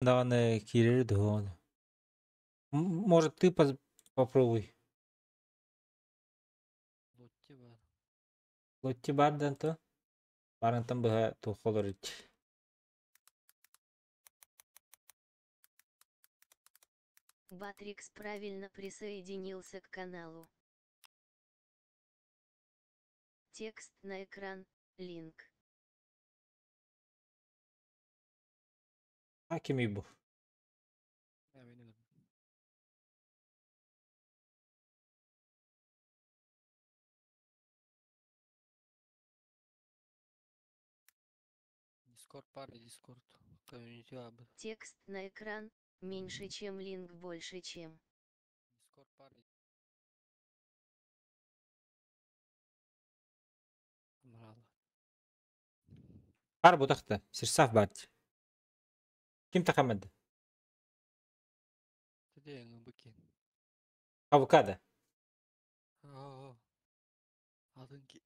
Даҕаны киирэри дуо? Может, ты попробуй. Лотти баар. Лотти баар да то? Барантан быһа туох олорут. Батрикс правильно присоединился к каналу. Текст на экран, линк. А кимий бу? Дискорд пары, Дискорд. Комьюнити хаб. Текст на экран, меньше чем линк больше чем. Дискорд пары. Мрала. Бар бутахта. Сирсав бар. Ким тахамад? Тедең букин. Авокадо. Аа. Атын ки.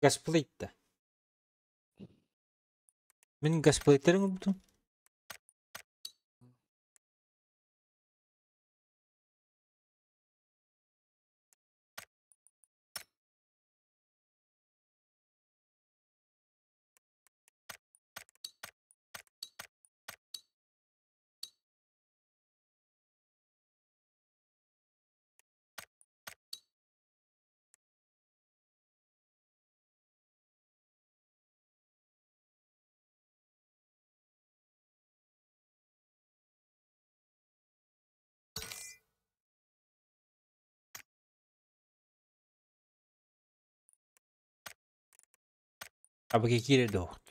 Гасплейтта. Мин гасплейтерин убутум. Абыга киирэр дуоҕут.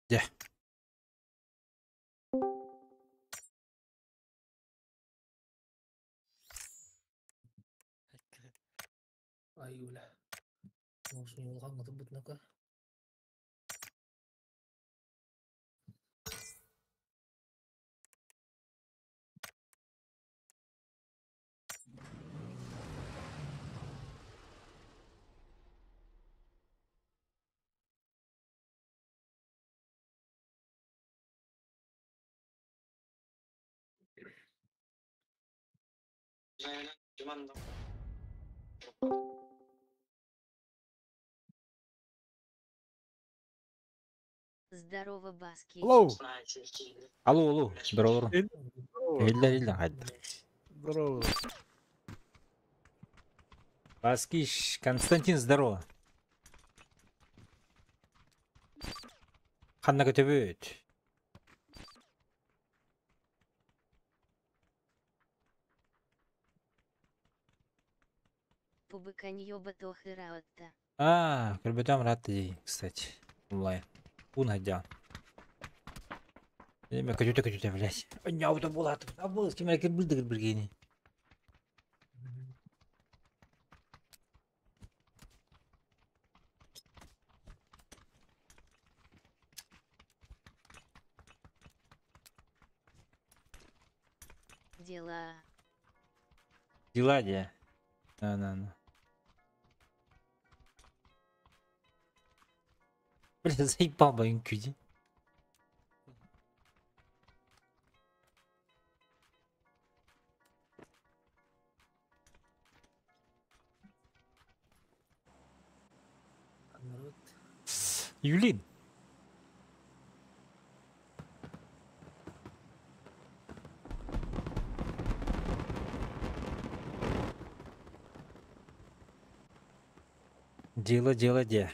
Дьэ. Ай, бля. Муус ньуулҕаҥҥытын бутнака. Здорово, Баски. Алло. Алло, алло, здорово. Здорово. Иллер, иллер, хайда. Здорово. Баскиш, Константин, здорово. Ханна көтөбүт. Пубыканьёба тохыраотта. А, көрбөтөм рад дии, кстати. Онлайн. Ун хайдян. Неме көтүтэ көтүтэ, блядь. Ньяута булатым. Абыл, ким эрэ кирбилдигир биргини. Дела. Дела де. На, на, на. Бля, заебал бы үҥкүү. Народ. Юлин. Дело, дело, де.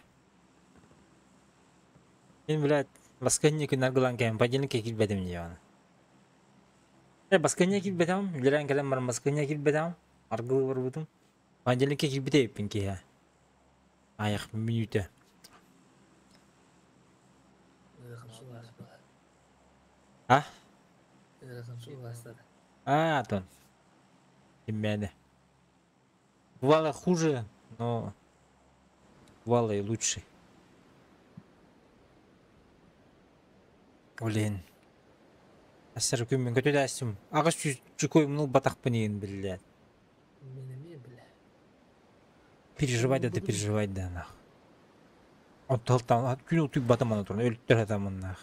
Мин, блядь, баскынньа күн аргылаан кэлэн понедельникка киирбэтим дии аны. Э, баскынньа киирбэтэҕим, үлэлээн кэлэн баран баскынньа киирбэтэҕим, аргылыы барбытым. Понедельникка киирбитэ эбиппин киһи. Аайах мүнүүтэ. Ыарахан суол ааспата. А? Ыарахан суол аастара. А, Антон. Иммээнэ. Бывало хуже, но бывало и лучше. Блин. Ассар күммүн көтүдээстим. Аҕыс чукуй мунул батахпын иин биллээн. Мин эмиэ бля. Переживай да, да переживай да нах. Отталтан күн утуйбатым аны туран өлүттэр хатамыннаах.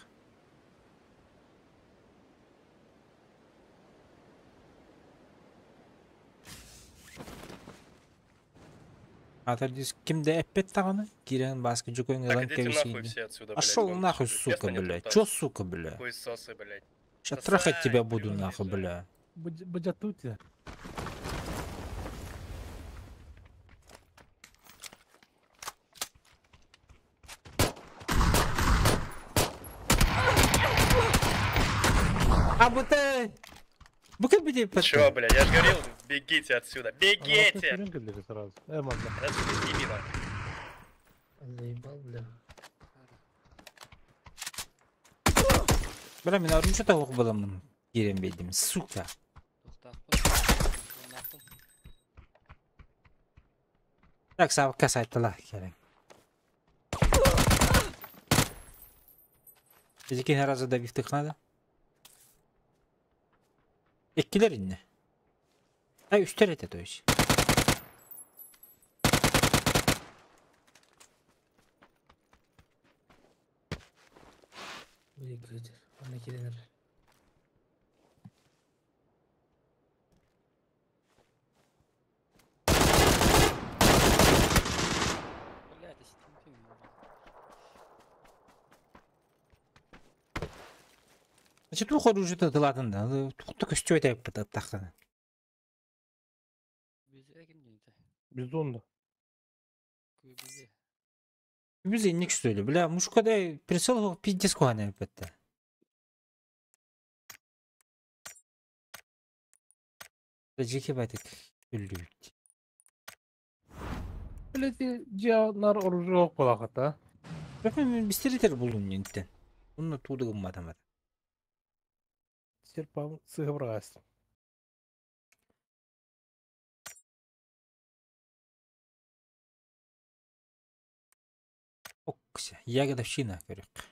Аатар ким да эппэт даҕаны, киирэн Бааска дьукуйун Так, ылан идите нахуй кэбисиини. все отсюда, блядь, Пошел вон нахуй, отсюда. сука, Места нету бля. там. Чё, сука, бля? Хуесосы, блядь. Ща трахать тебя Сосать, буду блядь, нахуй, бля. Бадьатути. А вот Бу кэлбити Чё, патта. блядь, я же говорил, бегите отсюда, бегите! сразу. Э, манда. Отсюда, мимо. Заебал, бля. Бля, мин арынча тавык буламын. Киирэн биэрдим, сука. Тохтаахпын. Уоннаахпын. Так, саабыкка сайтала кэлэн. Икки раза добивтых надо. Иккилэр иннэ. А, үстэр этэ, то есть. Били кыытыр. Онно киирэн Блядь, стимпим. Значит, туох оружие тылатын да. Тухта көстүбэт эппит аттахтана. Бизе ким диэн Бизон да. Күбүзе. Биз инник что ли? Бля, мушка да прицел пиздец кухана эппит. Жеке байтык үллүбүт. Блядь, дьиэ нар оружие ок балахата. Бәпен бистеритер булдум нинтен. Уну тудыгым матамат. Серпам сыгыбрагас. Окся. Ягодовщина көрөк.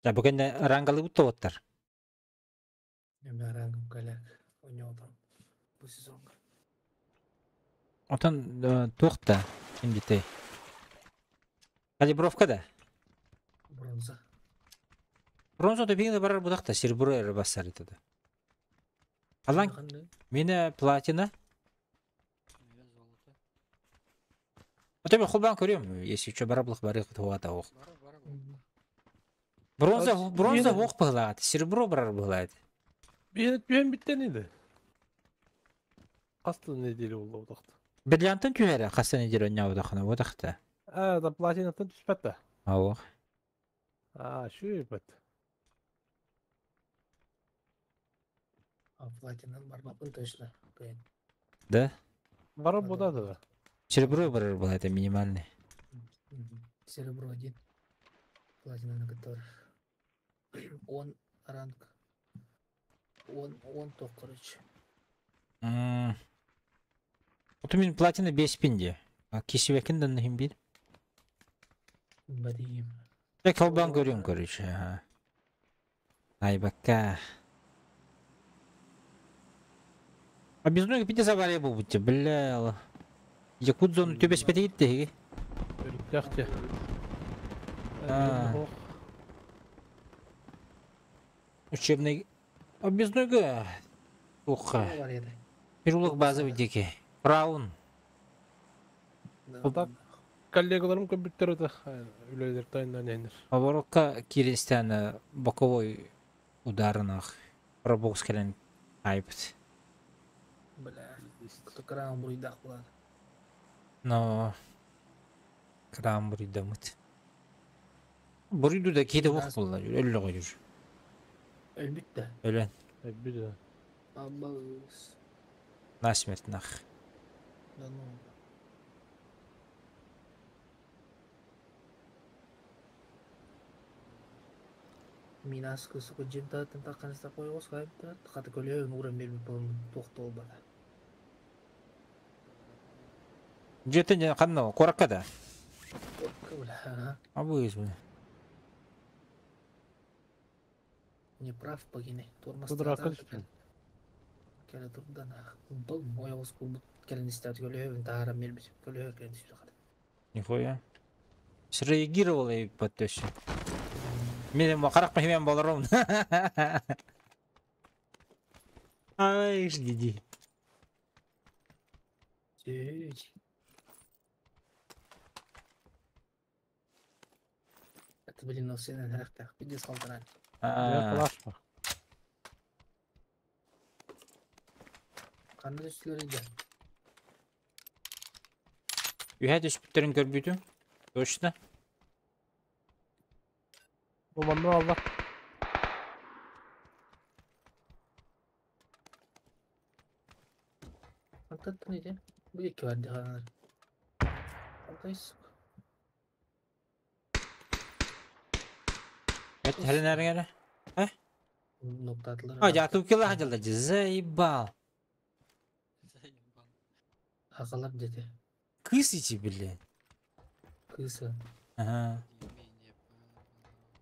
Да бүгін рангалы бұтты оттар. Мен рангым голяк. Ойнап бу сезонга. Отон туохта ким дитей. Калибровка да. Бронза. Бронза да бигне барар будакта серебро эрэ бассар итedi. Алан Ханны мене платина. Мен золото. Отон холбан көрөм, если что бараблых барык туата ох. Бара бара бара. Бронза А, бронза мене- ох быглаат, серебро барар быглаат. Бен биттен иди. Касты неделе болду удакта. Бриллиантын түһәрэ хаса неделя ойнаабытахына бодахта. А, да платинаттан түспәтті. Ау. А, şu бит. А платинан барбапын точно. Кыйын. Да? Бара бодады да. Серебро барар быглаат минимальный. Серебро один. Платина на который. Он ранг. Он то, короче. Оту мин платина 5 пинде. А кисибекин да нахим бир. Барием. Так холбан көрөм короче. Ага. Ай бакка. А без ноги пиздец авария буолбут бля. Якут зону түбэспэтэ китте Өрүттәхте. А. Учебный объезднойга туохха. Авария. Переулок базовый диэки. Браун. Да. Так. Коллегаларым көбүттер өтө. Үлелер тайынан энер. Поворотка киристен боковой ударынах. Пробокс кэлэн айбыт. Бля. Кто крам буруйдах булады. Но крам буруйдамыт. Буруйду да кейде ох булла жүр, өллө жүр. Өлбүт да. Өлөн, Бир. Аббас. насмерть нах. Да ну. Мин аскы сука дьиэм таһыттан таххан истэх ойоҕос хаайбыттара, хата көлөһө ууран биэрбит буолан туох да буолбата. Дьиэтин ханна куоракка да? Куоракка бля, ага. Абыыс бля. Не прав богини. Кудракка Тормозтаата түспүт. кэлэ турда нах. Был ойоҕос курбут кэлэн истээт көлөһөбүн таһааран биэрбит. Көлөһө кэлэн түстэ хата. Нихуя. Среагировал я подтащу. Мен харах пахимен болором. Ай, жди. Сүүч. Это блин, ол сенен харахтаах. Пиздец халтаран. Я калаш бар. Ханна түстүлэр иде. Үһә түспүттерин көрбүтүм. Точно. Бу манны алла. Антаттан иде. Бу екі бар диханар. Антайс. Evet, her nereye? He? Ноктатылар. А, я тут кила хотел дать. Заебал. Заебал. Хакалар дети. Кысите, блядь. Кыса. Ага. Умение.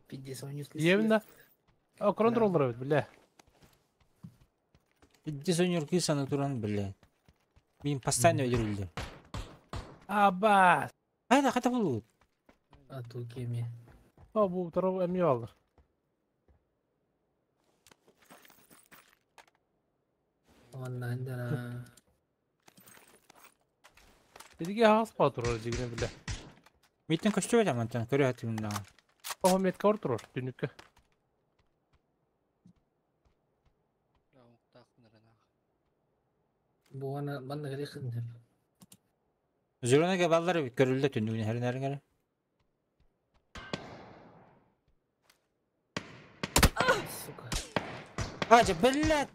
Пиздец, он не Иемин да. А, контроллер бит, бля. Пиздец, у нее кыса натуран, блядь. Мин постоянно өлөрүлдү. Аба. Айда, хата булут. А ту кеми. А, бу тарап эми алды. Оннан да. Диги хас патурар дигине бля. Миттен көстүбөт амантан көрө хатым да. О, метка ортурар түнүккө. Бу ана манна керек хын. Зөрөнөге баллар бит көрүлдү түндүгүнө her nereye? Сука. Ажа, блядь.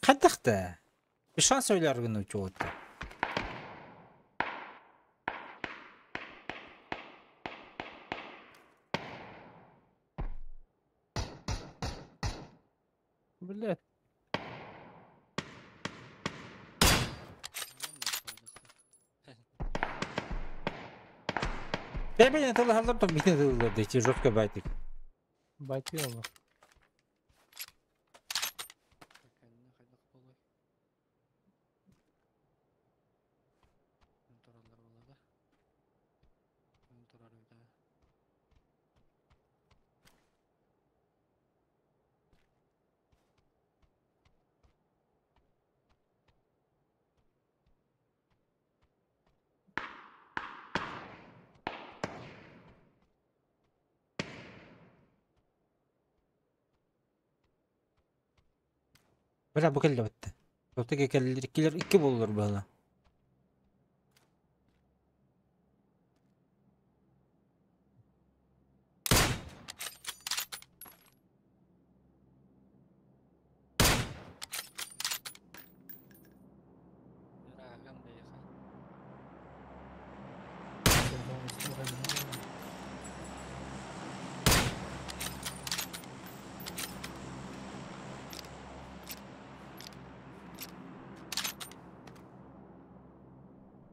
Хаттахта. Bir şans öyle argın uçuyordu. Бля. Бебене тылы халдар том битне тылы дечи жестко байтик. Байти алды. Бля, бу келди битти. Тоттуга келдер иккилер икки боллар бала.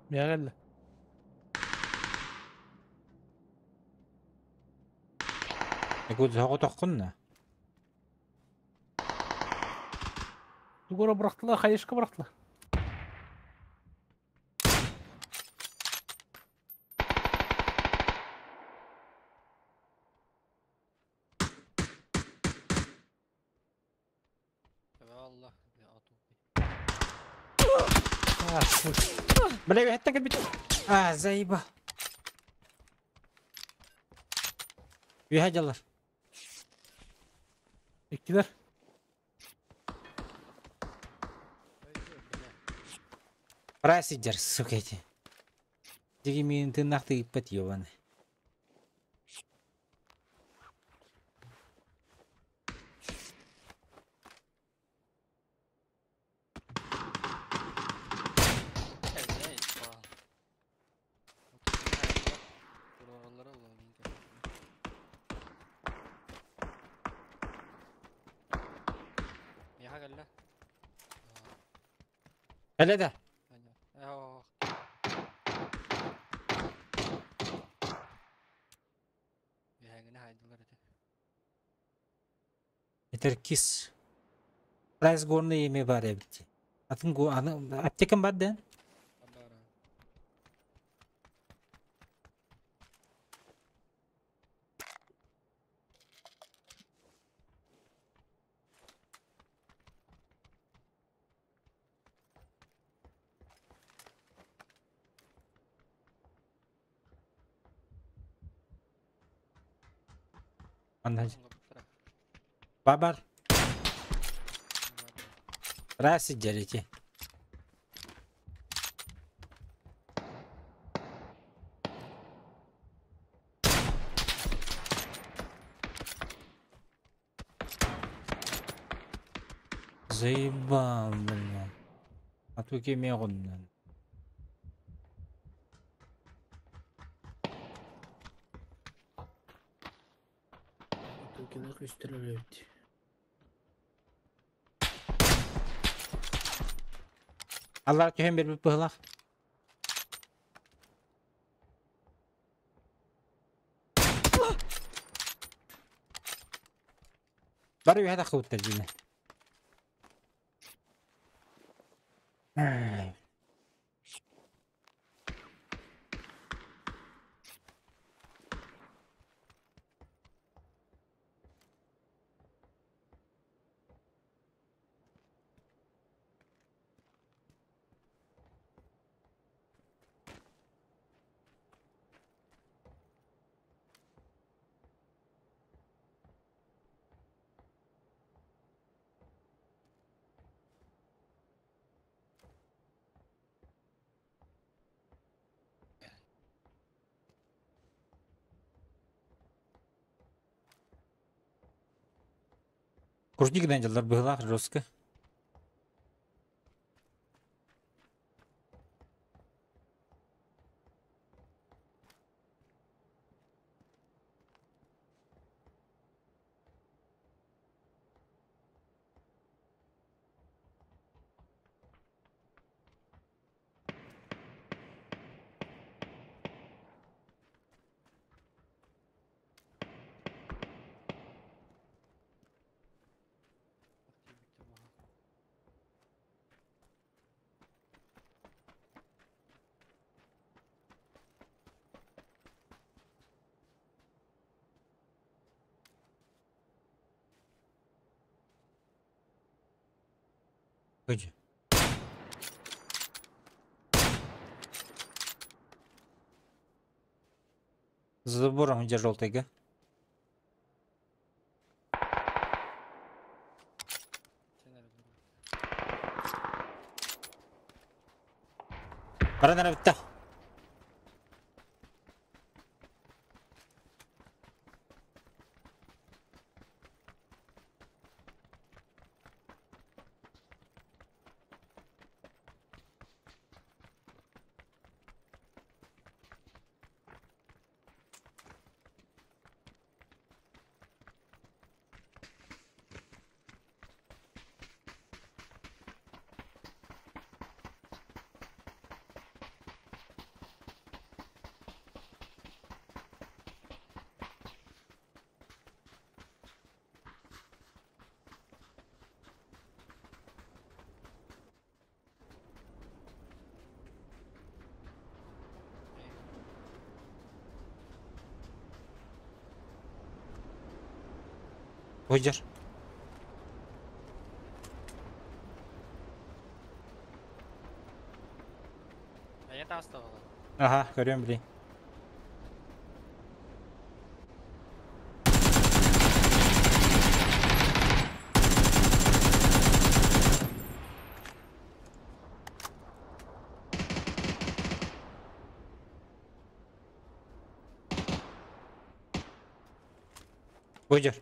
Мягелле. Эку зого тохкунна. Дугора бырактылар, хаешка бырактылар. Allah А, хуй. Бля, хатта кэлбит. А, заеба. Үһә жалар. Иккилер. Расидер, сука эти. Диги мин тыннахты иппет ёбаны. Кэлэ да. Ох. Үһэҥҥини хаайдылар ити. Этэр кис. Прайс горный эми бар эбит. Атын го аны аптекам бар да? Бара. Анна. Бар бар. Раз сидерите. Заебал, блин. А то кемеҕуннан. Атыкелер көстөр эбит. Аллар түһэн бербит быһылах. Бары үһэ тахыбыттар дьине. Крутик дьаллар быһылаах жестко. Көдьү. За забором где желтый, га? Баран бітті. Выйдешь. А я там оставила. Ага, көрөм блин. Выйдешь.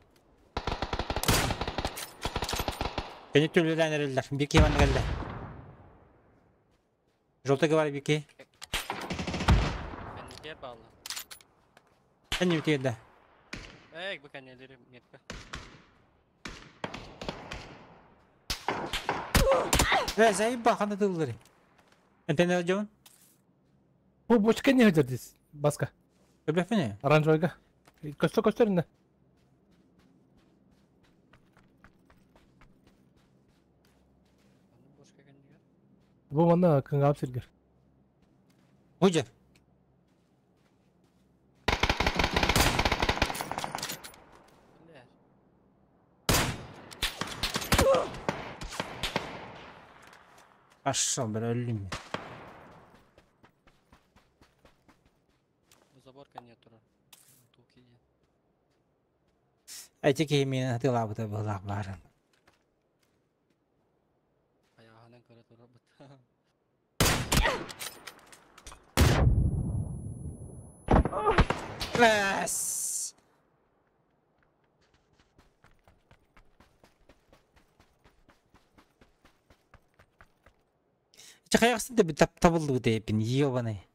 Кені түлілен әрелер. Бики ван келді. Желтый говори бики. Кэнникер баалла. Sen не бити Эй, бу кэннелери метка. Э, заебал, ханна тыллары. Энтэн дьон? Бу бочка не сылдьар дис, баска. Өбөппүнэ? Оранжевайга. Көстө көстөр инне. Маннык бошка кэннигэр. Бу манна кыҥаап сиргэр. Уйдьа. Бля. Пошел, бля, өллүм. Бу забор кэннигэр турар. Туки диэн. Эти киһи миэнэ атыылаабыта быһыылаах баарын. Айаҕаһынан көрө турарбыт. Эс! Чахайахсын да табыллыбыт эпин, ебаный.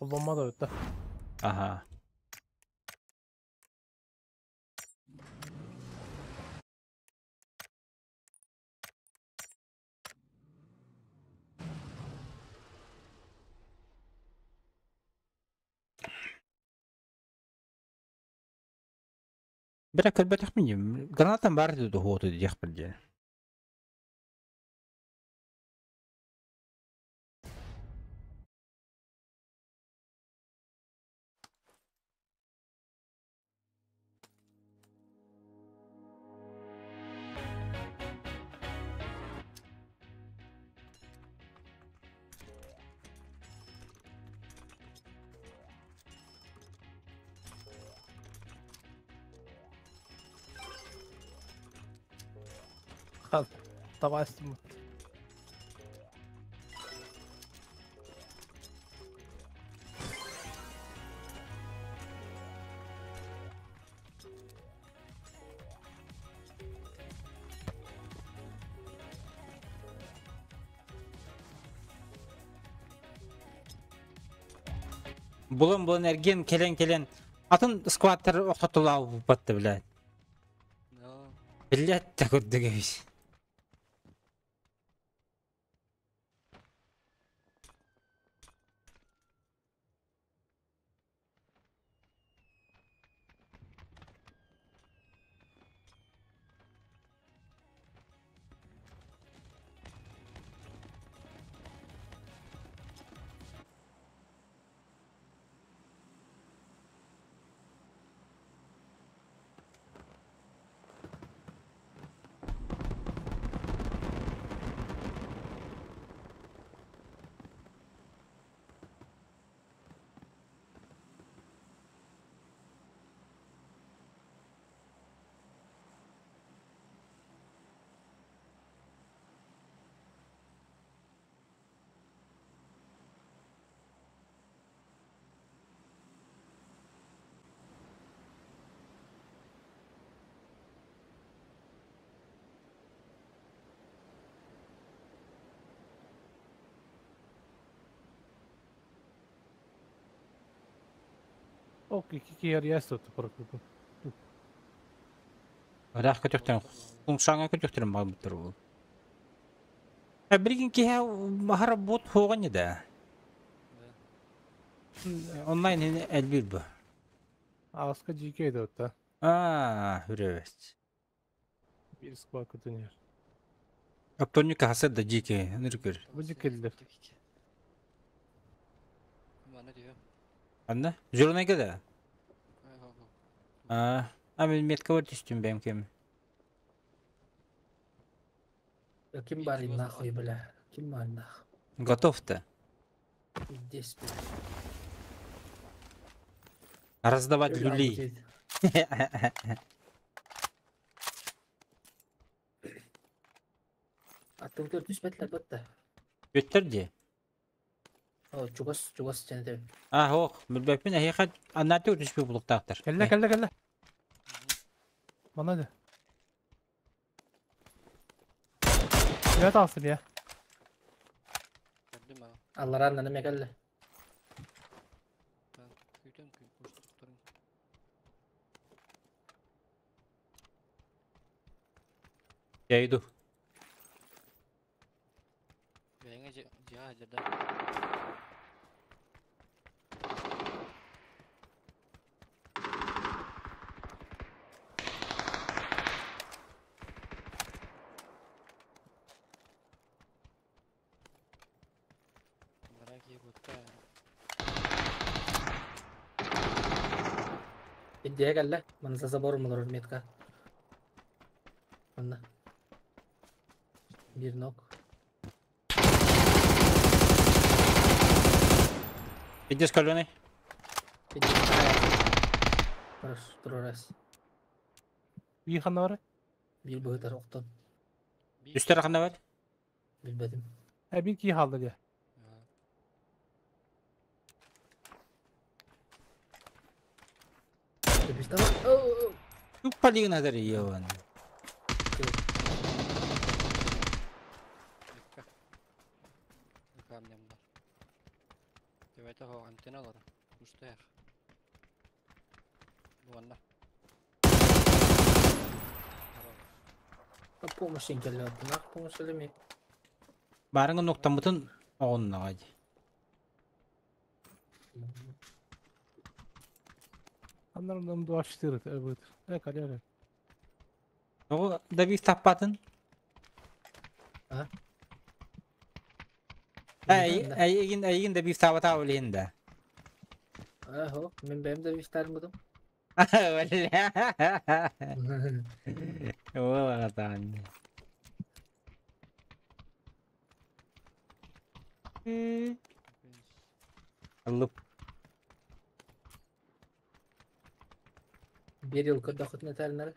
Kullanma da ötte. Аха. Бира көрбөтөх минем. Гранатам бар диде хуоту диэх бирде. Таба астыммыт. Булан булан эрген келен келен атын скваттар охтотулаа батты блядь. Да. Блядь, так вот дыгаюсь. Ок, iki киһи ястı korkup. Ыраах көтөхтөн кумшаңа көтөхтөрүн багбыттар бул. Э билигин киһи баһара бот хуоҕан да. Да. Онлайн элбир бу. Аска GK de ötte. Аа, хүрөбөт. Bir squad kötünüyor. Оптоннюка хасар да жеке, ныркөр. Бу GK'лер. Маны диyor. Анна, журнайга да. Ай, хо, хо. Аа, а мен метка бар түстүм бэм кем. Ким бар нахуй, бля? Ким бар нахуй? Готов-то. Здесь, бля. Раздавать люлей. Аттыбытыгар түспэтилэр батта. Бүттэр дии. О, чугас, чугас дьэн этэбин. А, ох, билбэппин эһиэхэ аннааты түспүт булуктаахтар. Кэллэ, кэллэ, кэллэ. Манна да. Я таҕыстым я. Көрдүм аа. Алларааннан эмиэ кэллэ. Күүтэн күүппүттэрин. Я иду. Бэйэҥэ дьиэ дьиэҕэ сылдьар да? Бараа киһи куотта. Идея кэллэ. Манна за забором олорор метка. Манна. Биир ног. Иди с каленой. Иди. Хорош, второй раз. Биир ханна бары? Биир быһытар охтон. Биир Үстэр ханна бар? Билбэтим. Э, биир киһи хаалла дии. Аа. Туппалигын хатар иеван. Икка. Камнем бар. Төбөтө хоох антенна олорор. Кустаах. Буонна. Помощь кэллэ помощь элеме. Баарыңа нуктаммытын оҕуннаҕа дии. Аннарынан 24 эбит. Э, калere. Тоҕо Давид таппатын? А? Эйигин эйигин Давид таабатаа билиһин да. Ахо, мен бэйэм Давид таарбытым. Уол аҕатаан. Аллып. Биир ыл көрдөххүтүнэ этэринэр.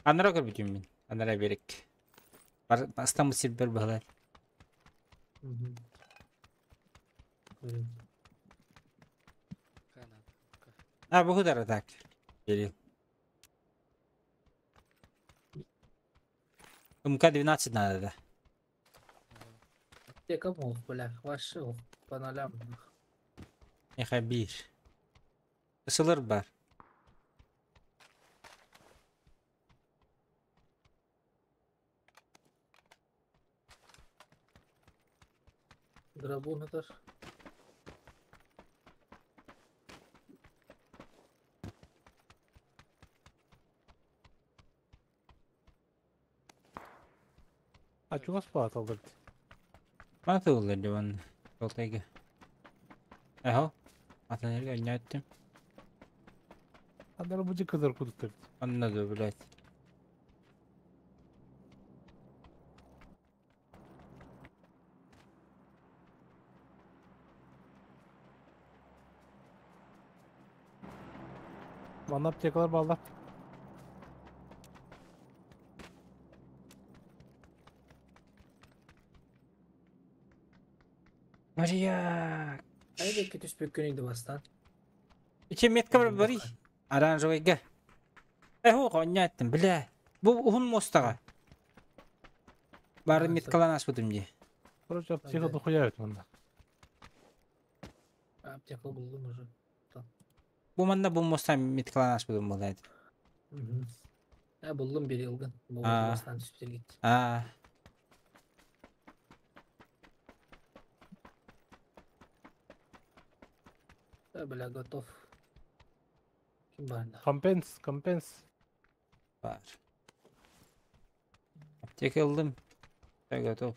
Анара көрбүтүм мин. Анара берик. Бар бастаммыт сирбэр баһылар. А, бу худара так. Берил. МК-12 надо, да. Аптека мох, бля, вообще по нолям. Эхэ биир. Ысылыр бар. Драбун этар. А чугас бааталдыр. Мана тыллар диван. Толтайга. Эхо. Атын эрге Аннары бу кызыр кудуктар. Анна да, блядь. Манна аптекалар баллар. Мария. Хайда түспөккөн үйдө бастан. Ичи метка бар барый. Оранжевыйга. Эхо, коньяттым, бля. Бу уһун мостаға. Бары меткалан аспытым дии. Короче, аптека дохуя бит манна. Аптека булдум уже. Бу манна бу мостан меткалан аспытым болайды. Ә, булдум бир йылгын. Бу А. бастан түспүтер гит. А, Ә, бля, готов. Ким барында? Компенс, компенс. бар. Аптека ылдым. Я готов.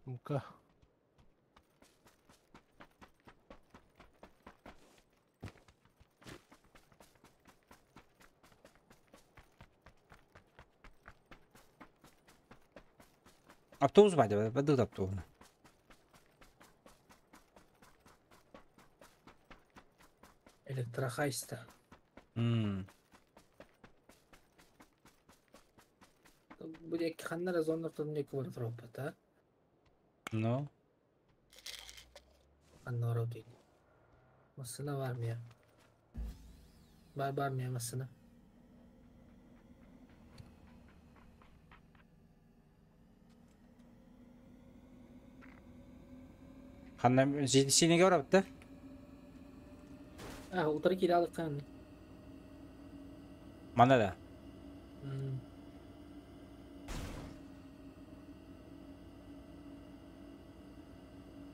Мука. Автобус бар деп, бадыт автобус. Трахайста. Бу диэки ханна эрэ зона ортотун диэки бара турбут, а? Ну? Ханна барабытый? Массыына баар миэ. Баар баар миэ массыына. Ханна синиге барабыт да? А, утары киирэ алыккан. Манна да?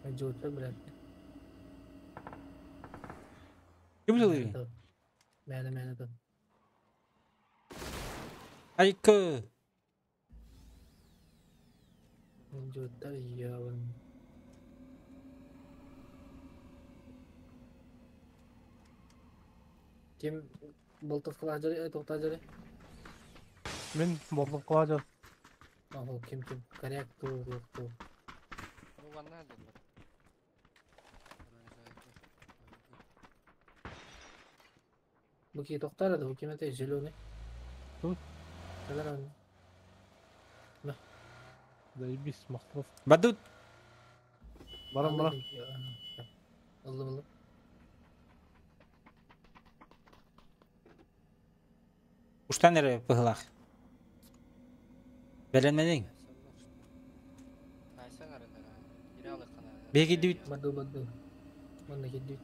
Дьуутта блядь. Ким жылыы? Мээнэ мээнэ тон. Айкы! Дьуутта ебан. Ким болтовкалаах дьары, тоқтаа дьары? Мин болтовкалаах дьар. Ол ким ким? Коряк туу, туу. Бу киһи тохтоор да, бу ким этэй зеленый? Тут? Кэлэр аны. На. Заебись, махтал. Бадут! Баран баран. Ыллым ыллым. Устан эрэ быһылаах. Бэлэмнэниҥ. Биһиги кирдибит. Баду баду. Манна кирдибит.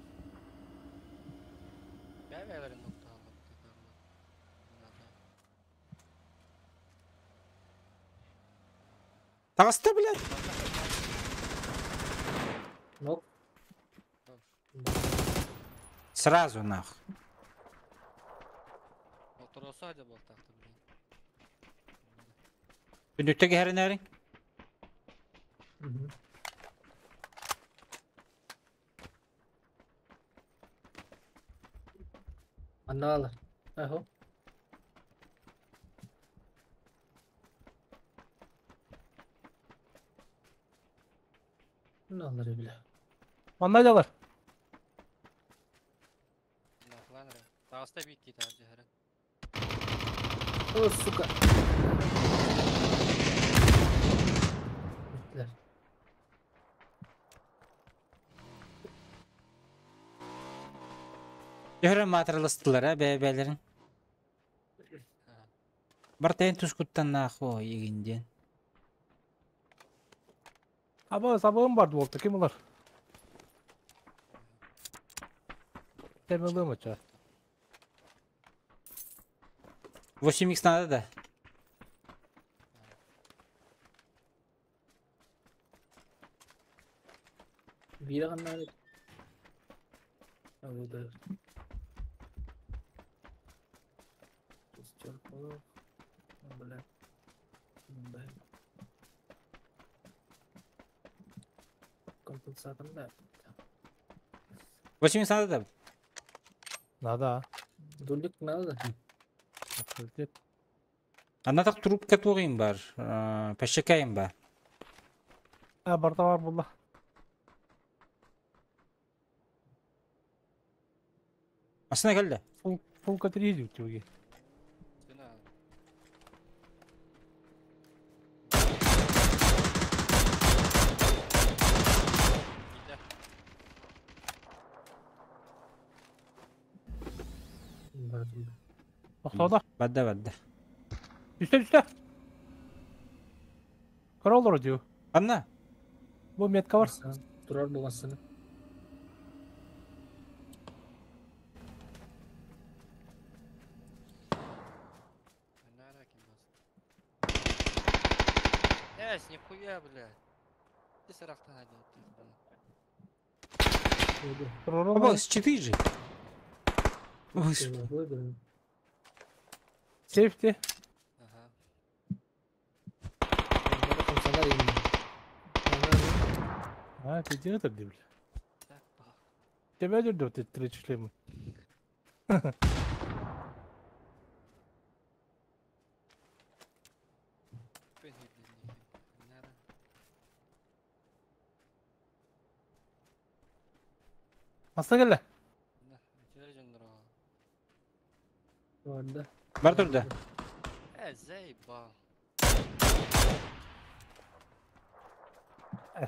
Таҕыста, блядь! Нок. Сразу нах. Түннүктэ кэһэринээриҥ. Манна Аһо. Аллар бile. Манна дьалар. О, сука. Bittiler. Төһөрө маатыраластылар а бэйэ-бэйэлэрин. Бартайын тускуттан наахо игин диэн. Аба сабığım vardı volta kim ular? Temeliğim açar. 8x надо да? Биирэ ханна А, да. Шестерку. Бля. Бля. Компенсатор, да. 8x надо да? Надо. Дулик надо. Авторитет. Анна так трубка тугин бар. Пешекайым бар. А, барда бар булла. Асына келді. Фул фул катери тюги. Тоқтауда. Бадда бадда. Түсті түсті. Көрі дию. Анна. Бу метка бар. Турар буласыны. Блять, нихуя, блядь. Ты сарахтан Оба, считы же. Ой, Сейфти. Ага. А, ты где это, бля? Тебя дердет, ты три шлемы. Аста келе. Турда. Бар турда. Заебал.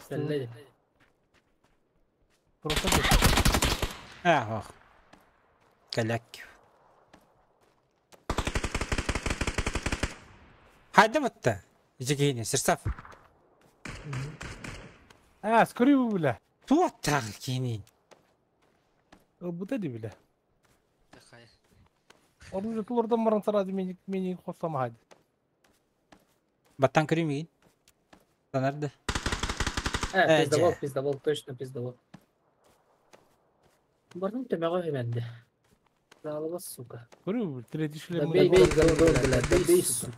Кэллэ. Просто Ах, ох. Кэлэк. Хайда бытта. Ичигини, сырсав. А, скорее бля. Туаттах кини. Бу да бля. Такая. Оружие тулардан баран сразу мени мени хостама. Баттан көрүмүйін. Танарды. Пиздобол, пиздобол, точно пиздобол. Бардым төмөҕө хименди. Залыба, сука. Көрү, третий шлем. Да бей, бей, голубой, блядь, да бей, сука.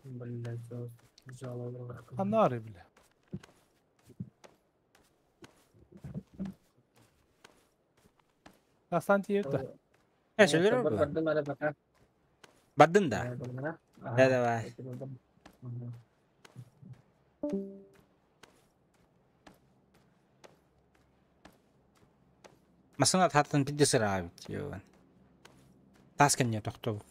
Блядь, жалобы. Анары, бля. Астанти это. Сөйлөр бу. Бардым ара пока. Бардын да. Да, давай. Масына татын пидде сыра бит. Йоан. Таскан не тоқтоо.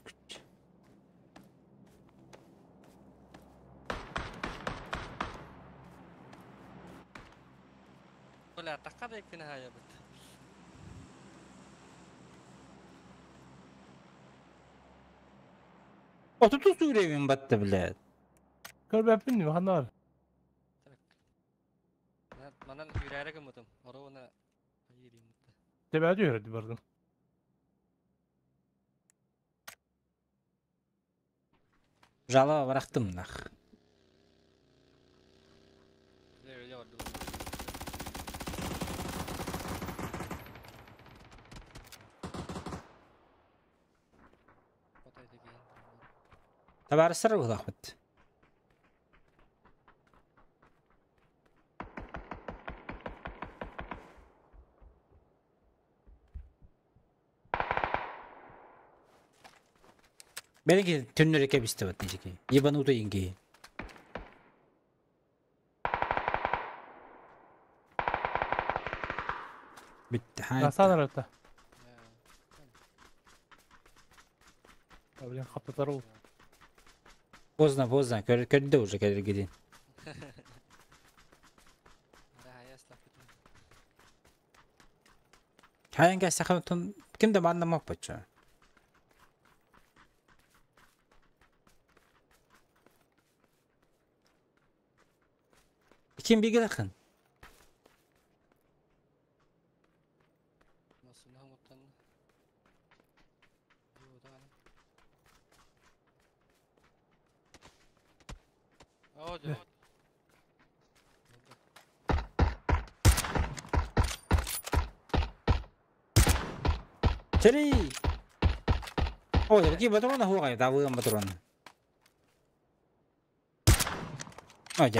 Бля, такка да иккини хая бит. Отуту сүребин батты, блядь. Көрбәппин ни ханар. Манан үрәре кымытым. Оруна айырым. Тебә дүйөрдү бардым. Жала барахтым нах. Ле барды. Табарыстар булахмыт. Меники түннөр эке бисте бат нижеки. Ебанутый инги. Бит хай. Асанар это. Блин, хаптатар. Поздно, поздно. Көрдө уже кергидин. Хайанга сахатун кимде манна маппача. Ким биге дахын? Чери. Ой, ки батрона хугай, тавыган батрон. Ой,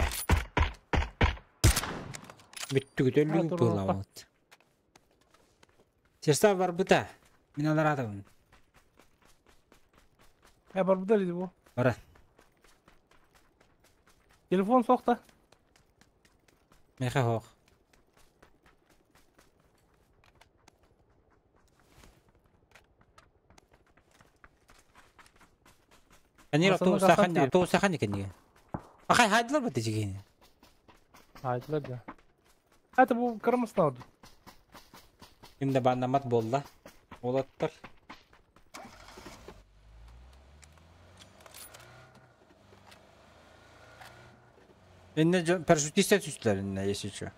Бүттү көтөлүг буолабыт. Сестра бар бута. Мин алар атабын. Я бар бута диди бу. Бара. Телефон сокта. Меха хох. Они автобус сахан, автобус сахан екен. Ахай хайдылар бу дижигин. Хайдылар да. Это бу кырмысына oldu. Кимде баннамат болла. Болаттар. Инне парашютистер түстүлөр инне, если чё.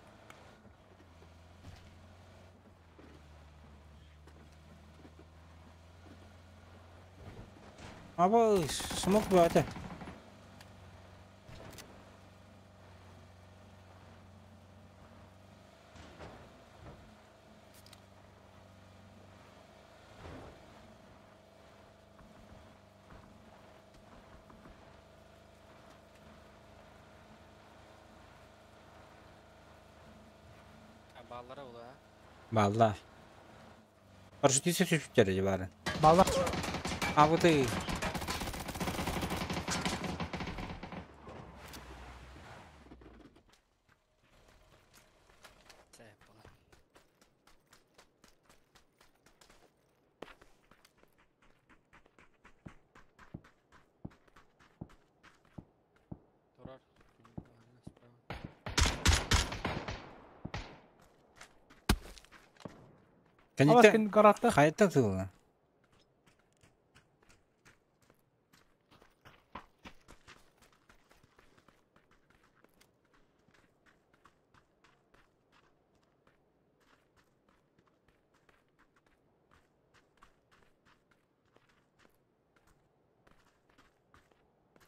Аба, смок бу ата. Баллара ола. Балла. Парашютистер түстүлөр барын. Балла. А вот и. Кэнниттэн Абас гаратта. Хайаттан тылла.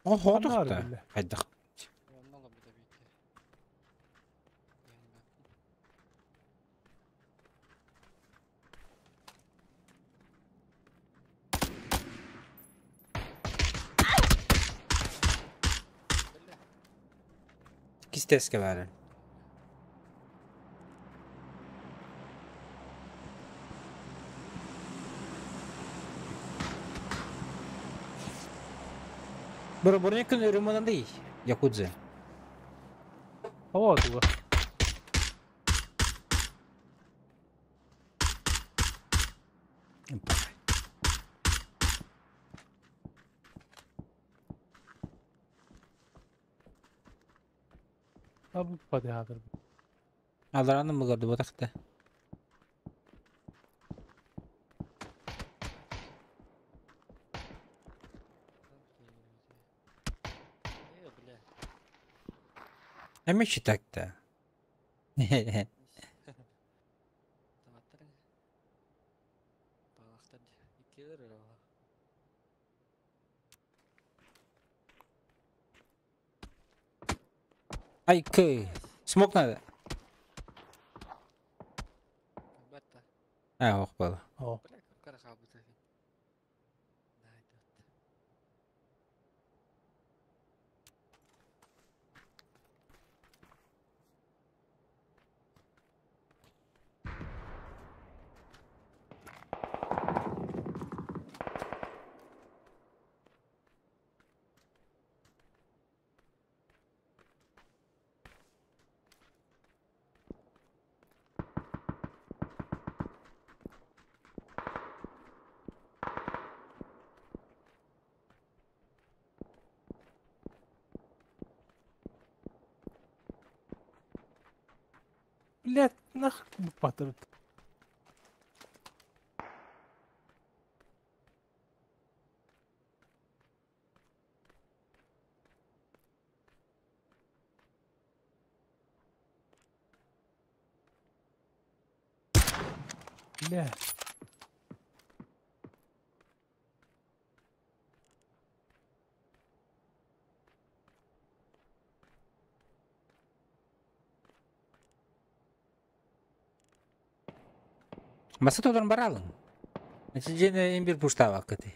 О, хотухта. Хайдах. Кистеске бары. Бро, броникын өрүмөнөндей, Якудзе. Ава туга. Абы паде хадыр. Аларанын бұларды ботақты. Эмечи так-то. Ай, кы. Смок надо. А, ох, было. О. Блять, нах батыр. Бля. Маса толорун баралың. Нәтижені ең бір пушта вакыты.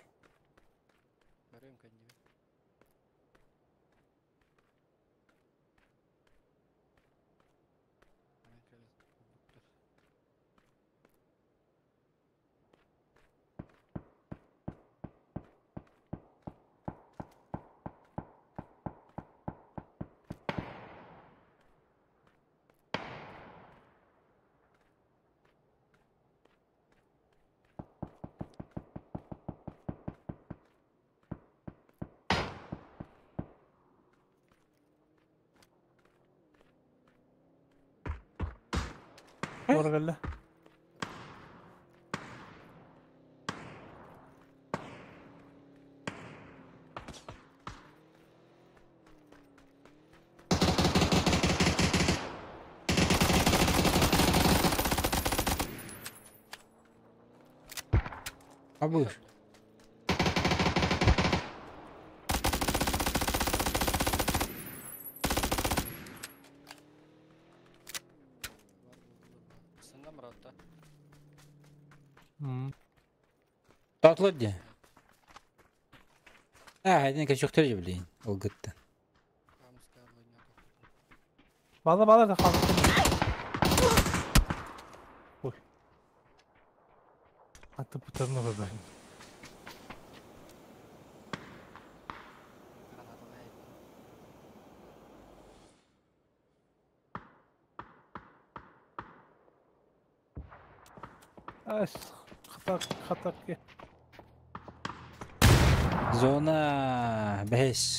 Оргалла. Абыш. Татлы де. А, один качок тоже, блин, олгытты. Бала бала да қалды. Ой. Аты путарны бар. Аш, хатак, хатак. Зона 5.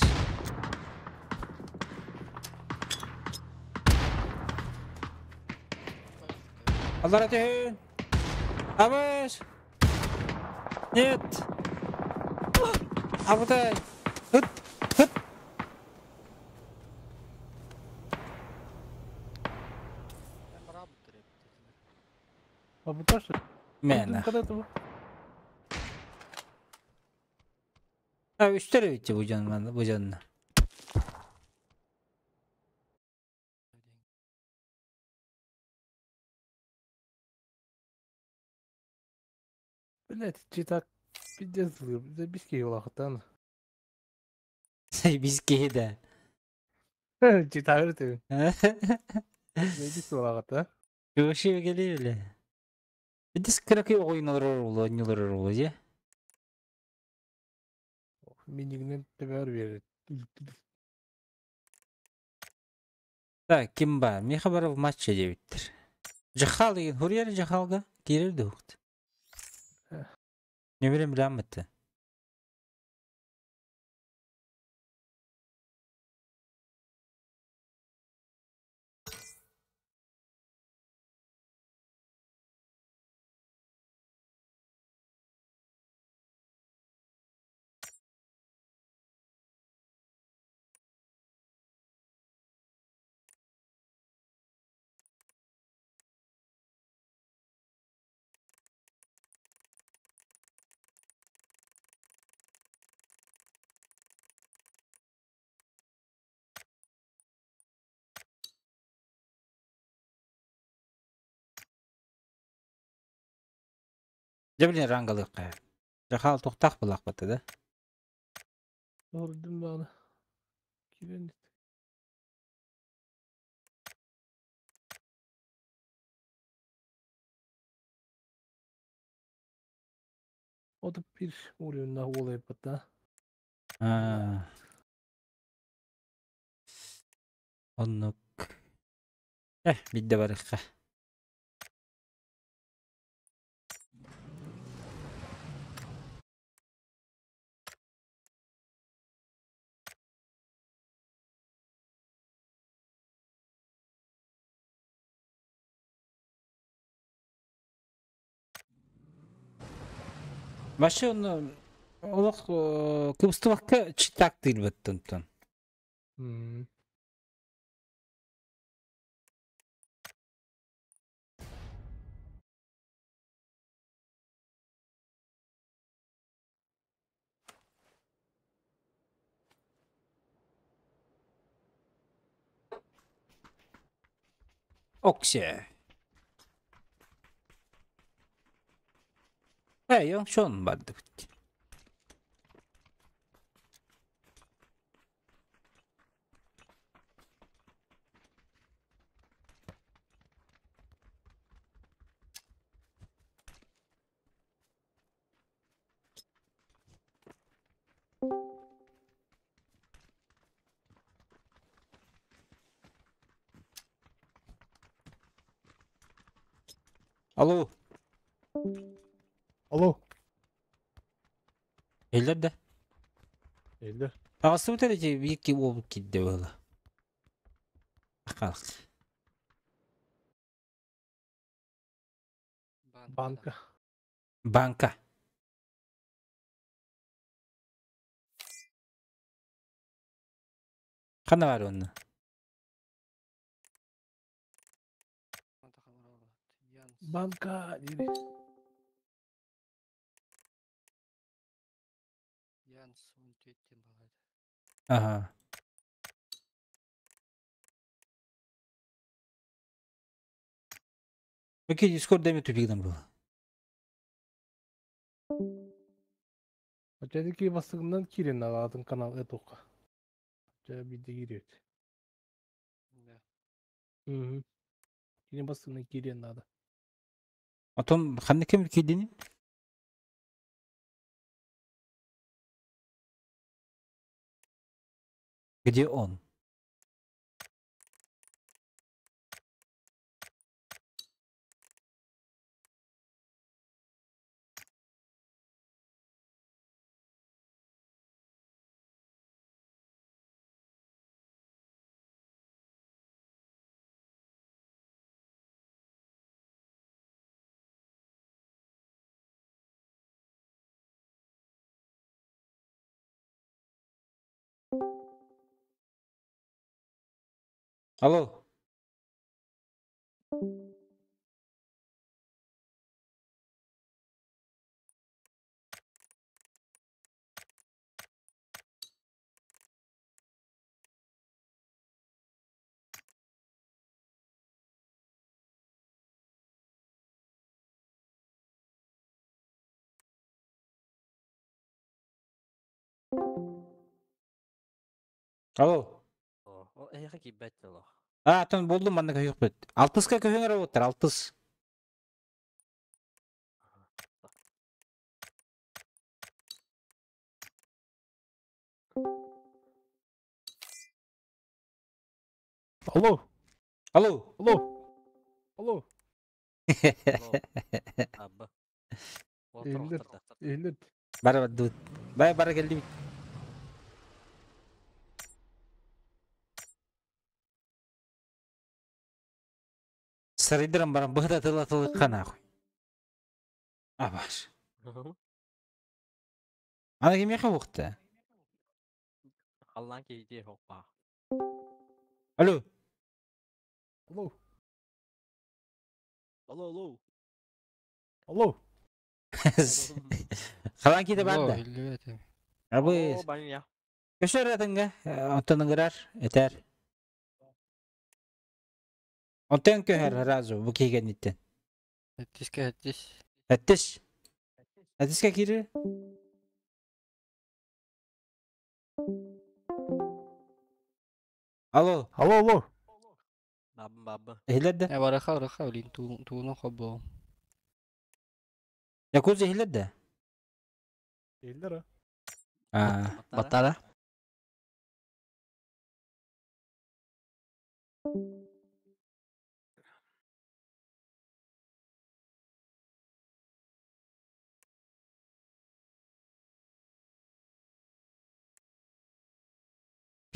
Allah razı olsun. Абыш! Нет! Абытай! Ыт! Ыт! Абыта что? Мэна. Когда этого? А, үстэр эбит бу дьон манна, бу дьонно. Блять, читак пиздец, забиски улахтан. Biz киһи да. Читагыр ты. Забиски улахта. Көшө келе эле. Бидис кыракы ойнолор олу, ойнолор олу, же. Минигнен тебер берет. Так, ким бар? Меха бар в матче дебиттер. Жахал деген хурьер жахалга кирер духт. Не билем билеммитти. Дебилин рангалык. Жахал тухтах булак баты да. Ордum bana. Кирен. O da bir oluyor olay bata. А. Оннук. Э, бидде барыкка. Вообще он олох кыбыстыбакка читак тыйбыттын. Оксе. Эй, шон барды. Алло. Алло. Эллер да. Эллер. Ағасы өтер бики болуп китти было. Акалык. Банка. Банка. Кана бар онны? Банка дири. Ага. Окей, Дискорд деме тупигдан был. Очадики басыгынан кирен алатын канал этока. Жа бидде кирет. Да. Угу. Кирен басыгынан кирен надо. Атом ханны кем кидини? Где он? Алло. Алло. Ол эһиэхэ киирбэт олох. А, атын булдум манна көһүөхпүт. Алтыска көһүҥ эрэ буоттар, алтыс. Алло. Алло. Алло. Алло. Абба. Иһиллэр. Иһиллэр. Бара бардыбыт. Бай бара кэллибит. Сарайдыран баран быһыта тыла тылыкка нахуй. Абаш. Ана кимиэхэ буохта? Халлаан киһитиэ хоппаа. Алло. Алло. Алло, алло. Алло. Халаан киһитэ баар Алло, да? иһиллибэт. Абы. О, баня. Көсөр атынга, оттон ыҥырар, этэр. Онтон көһөр разу бу киһи кэнниттэн. Эттискэ эттис. Эттис. Эттискэ киирэр. Алло. Алло, алло. Бабын бабы. Иһиллэр да? Э бараха бараха блин тууну хобо. Якуза иһиллэр да? Иһиллэр а. Батара.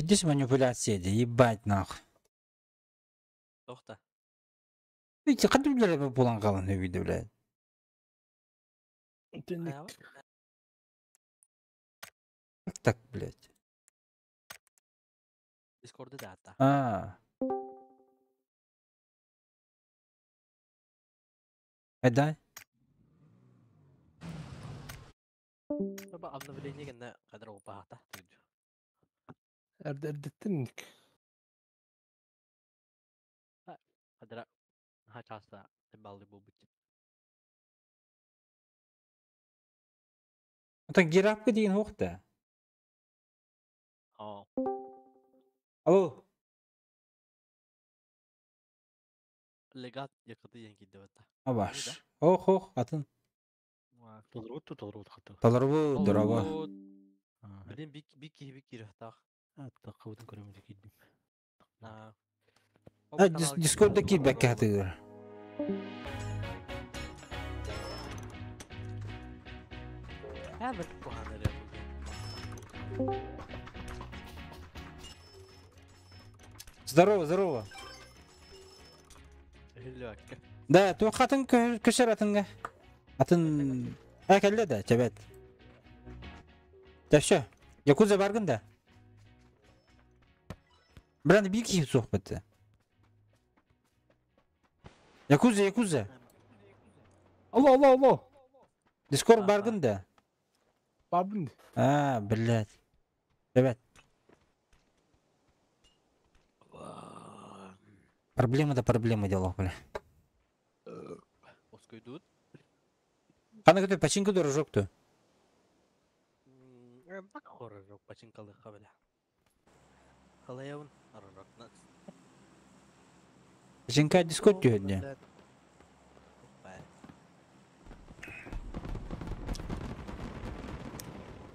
Пиздец манипуляция де, ебать нахуй. Тохта. Видите, ханнык билэр буолан хаалан өбүйдэ, блядь. Тинник. Как так, блядь? Дискорды да атта. А. Эда? Баба обновление гэнэ кадр опаата. Эрдэттинник. Кадра ха часта балды бу бут. Оттон гирапка деген хуохта. О. Алло. Легат якыты ян кидде батта. Абаш. Ох, ох, атын. Толорбут толорбут хатта. Толорбут, дорого. Блин, бик бик бик кирахтах. Атта кабытын көрөмү киддим. А. Дискордда киирбэккэ хатыгыр. Хәбет куханары. Здорово, здорово. Иһиллибэккэ. Да, туох атын көсөр атынга. Атын... А, кэллэ да, чэбэт. Да все. Якуза баргын да. Бран биир киһи суох бытты. Якуза, Якуза. Алло, алло, алло. Дискорд баргын да. Бабын. А, блядь. Ребят. Проблема да проблема дело, бля. Оскойдут. Хана көтө пачинка дорожок ту. Так хорожок пачинкалыха бля. Халаявын арарак. Пачинка дискорд түһүннэ.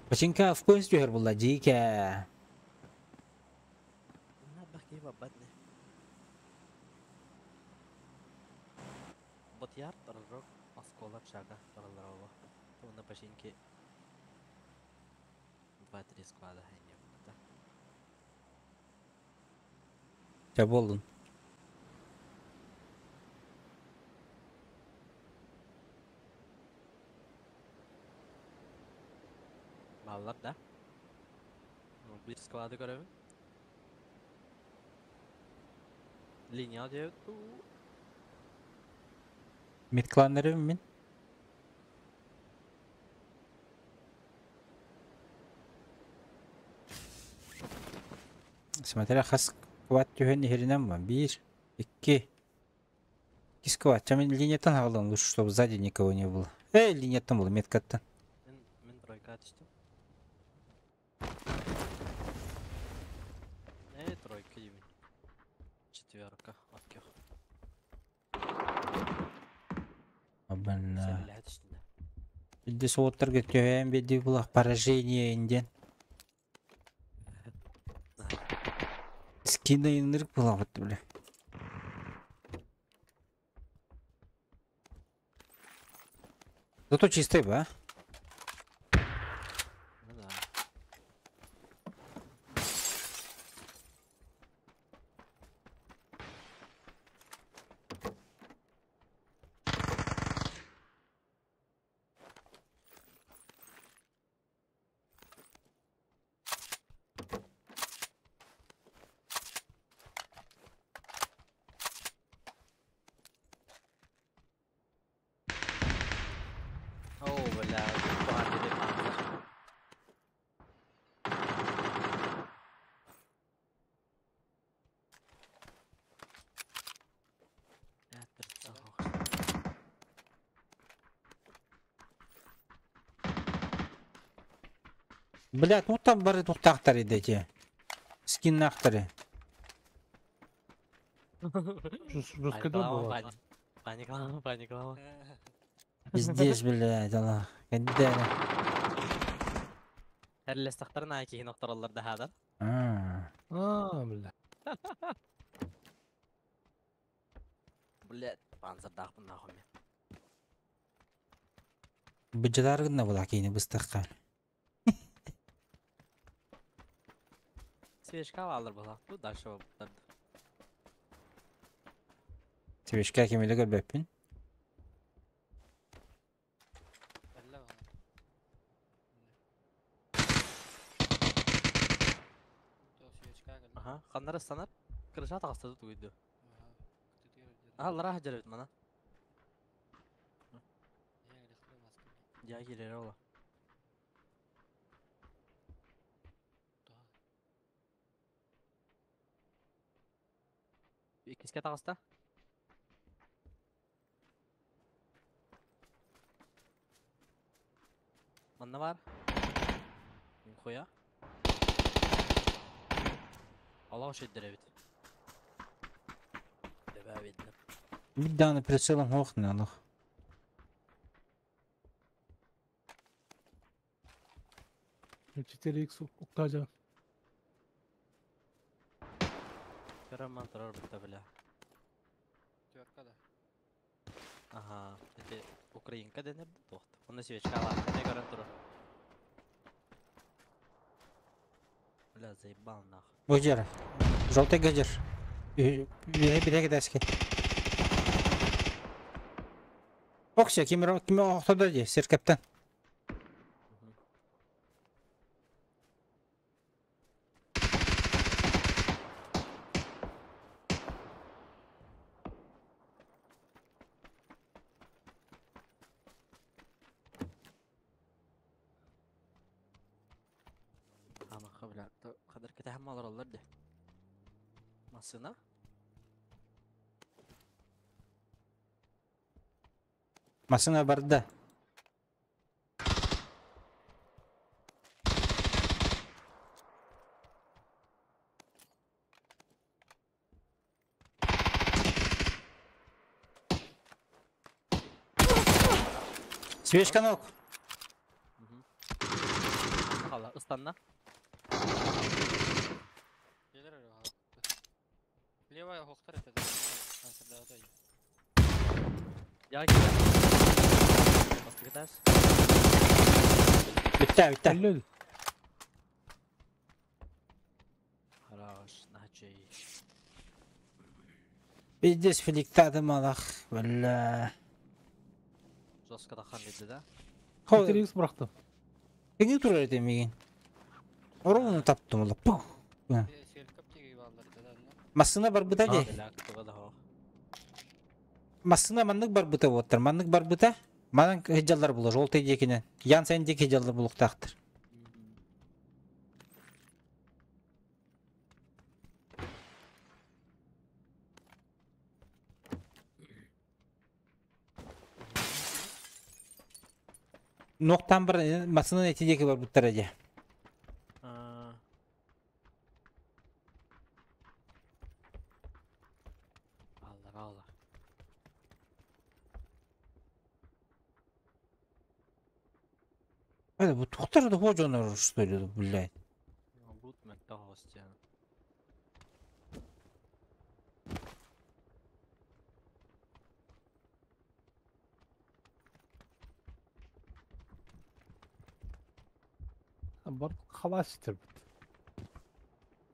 Пачинка в поезд түһэр булла дьиикэ. Ботяр тарарок оскола пшага тараларова. На пачинке 2-3 склада не Ча болдун. Баллар да? Bir склады көрөбүн. Линия диэбит. Мидкланнарым мин. Смотря хас квад түһэн иһэринэн ба. Биир, икки. Икки сквад. Ча мин линияттан хааллым лучше, чтобы сзади никого не было. Эй, линияттан было, меткаттан. Мин, мин тройка түстүм. Эй, тройка диибин. Четверка. Окей. Абанна. Сэллэһэ түстүм да. Билди суоттарга түһээн биэрдик булах поражение инден. Скина иннирик булабыт бile. Зато чистый ба. Ну да. О, бля, парни панцирь. Бля, перцах. Блядь, ну там бары тухтахтары дети. Скиннахтары. Жесткодор была. Паниклама, паниклама. Пиздец, блядь, Аллах. Когда? Әрлестақтарын айкейін оқтаралар да хадар. А. А, бля. Блядь, панцирдаақпын нахуй мен. Быжалар гына була кейini быстаққа. Свечка алыр була. Бу дальше буттарды. Свечка кемеле көрбөппүн. Әллә бар. Аха, қандар станар? Крыша тағыстады тугуйду. Аха, лара хаджар мана. Я келер ола. Иккиске тағыста? Манна бар. Нихуя. Аллах шеддер бит. Дебә бит. Бир дааны прицелом хоохна Аллах. 4x уктажа. Караман турар битта бля. Төркада. Ага, это Украинка денер тохт. Онда свечка бар, не көрөн турар. Бля, заебал нахуй. Бу жер. Желтый гаджер. Бире кедәске. Окся, ким ким охтода ди, серкептен. Ама бля, кадыр кете хамалар олар ди. Масына? Масына барда. Свечка ног. Хала, ыстанна. Левая хохтар это. Я келе. Басты Битте, битте. Әлле. Хорош, начай. Пиздец фликтады малах. Бля. Жестко да хан деди да. 4x быракты. Кеңи турар эти мигин. Ровно таптым ола. Пух. Селькап тиги баллар да. Массыына барбыта дии. Массыына маннык барбыта буоттар. Маннык барбыта. Манан сылдьаллар булар. Желтый диэкинэн. Ян сайын диэки сылдьаллар булуктаахтар. Нуохтаан баран массыына ити диэки барбыттара дии. Алла алла. Это бу тухтар да хоожонор что ли, блядь. Бут мөттө хостян. Бар халас итирбит.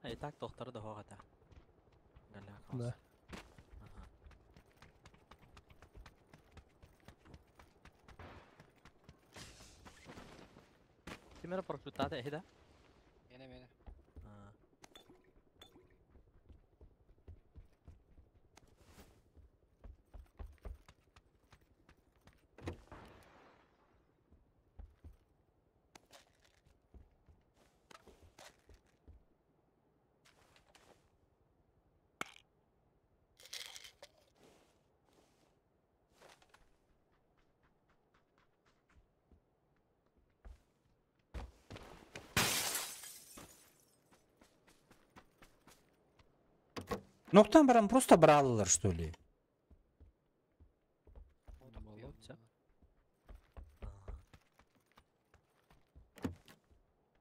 Ай так тохтары да хоҕата. Да. Ким эрэ парашюттаата эһи да? Миэнэ миэнэ. Ноктан баран просто бралылар, что ли? Молодца.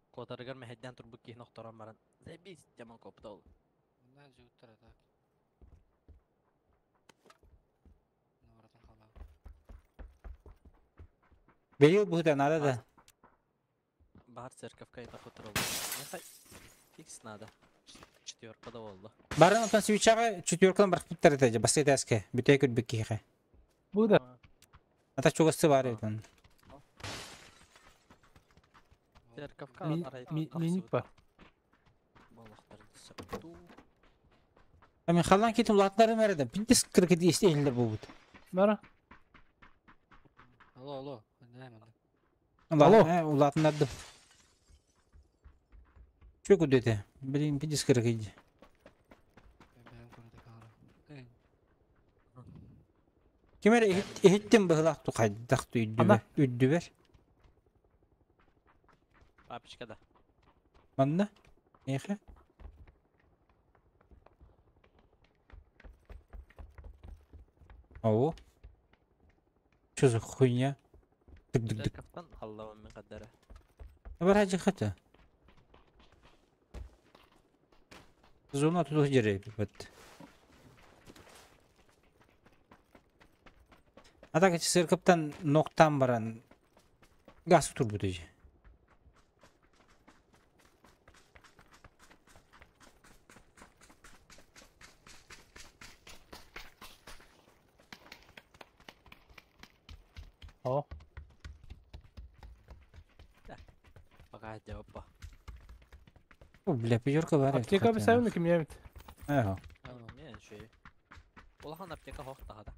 Куотарыгар мэһэйдээн турбут киһини охторон баран заебись дьаман куоппута ол. Муннан жуттар так. Новоротон халаа. Бейил быһыта надо да. Баар церковка это хуторол. Фикс надо. Четверка да болду. Барын отон свечаҕа четверканан барахпыттар этэ бастакы этээскэ бүтэй көрбүт киһиэхэ. Бу да. Ата чугасты баар эбит Церковка Миник бар. Болохтарын саптуу. Мен халлан кетим улаатынарым эрэ да пиндис кыркыт истеһиллер буолбут. Бара. Алло, алло. Не, манна. Алло. Улаатыннардым. Чө күдөтэ? Блин, пиндис кыркыт. Бэйэм көрөтө хаара. Ким эрэ иһиттим быһылаах ту хайдах Ана. үйдүбэр. Үрдүбэр. Папочка да. Манна. Эхе. Ау. Что за хуйня? Дык-дык-дык. Церковтан аллабын мен каддара. Бар хата. Зона тут жерей бит. А так церковтан ноктан баран газ турбут же. О. Пока жауаппа. О, бля, пятерка бар. Аптека бисәвин ким ямит. Ага. Мен шөй. Улахан аптека хох тахада.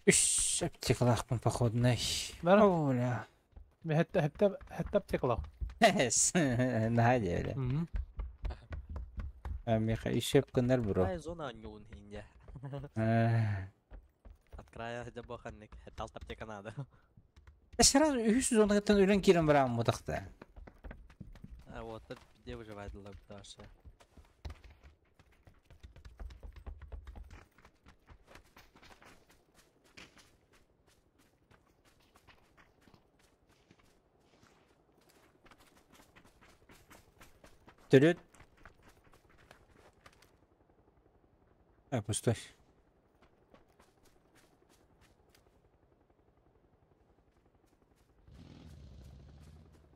Үш аптекалаахпын походный. Бара. О, бля. Мен хәтта хәтта хәтта аптекалах. Наһаа бля. Миха ишеп кыннар бро. Ай зона нюн хинья. От края жабоханник. Хәтта алт аптека надо. Сразу үс зонагыттан өлөн кирен барам мутакта. А вот это где выживает лабдаша. Төрөт. А, пустой.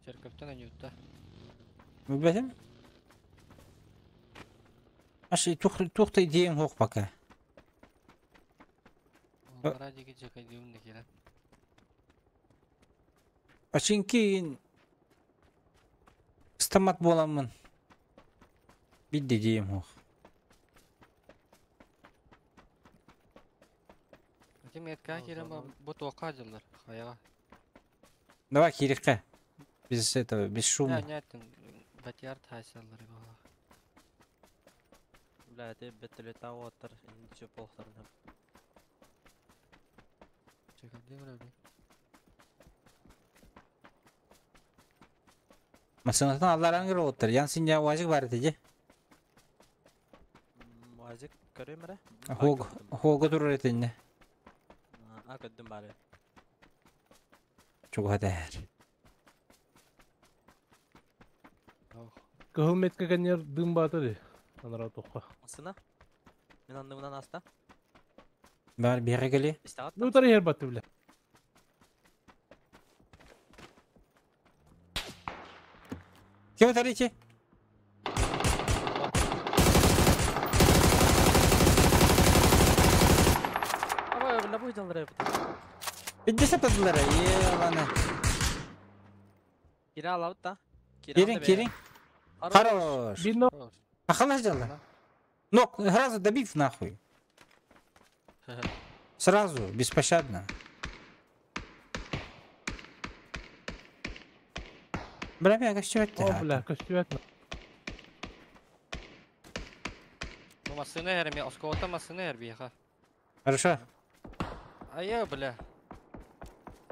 Церковтан анютта. Билбэтим. Аш тух тухта идеям хох пока. Олара диги жакайдыым да келе. Ачинки стомат боламын. Бидде дием хух. Ити метка кирен бу туохха дьыллар хайаҕа. Давай киириххэ. Без этого, без шума. Не, не, батяр тайсаллар буолла. Бля, это бетелета оттар, ничего плохого. Чекалдыы көрөбүн. Масынатын алларан кир оттар. Ян синja уазик бар ити. Уазик көрөм эрэ. Хог, хога турар этинне. А, көрдүм бары. Чуга дэр. Кыһыл метка кэннер дым баатыр. Анара тоққа. Масына? Мен анныбынан аста. Бар бери кели. Истагат. Ну тары хер батты бля. Кем таричи? Aba, бля, бу жаллар эбит. Бидде сападылар. Е, лана. Кире алабыт да. Кирин, кирин. Хорош. Бир но Ахала жала. Нок, сразу добив нахуй. Сразу, беспощадно. Бля, бля, көстүбэт О, бля, көстүбэт. Бу массыына эр ми осколота массыына эр биэха. Хорошо. Айа, бля.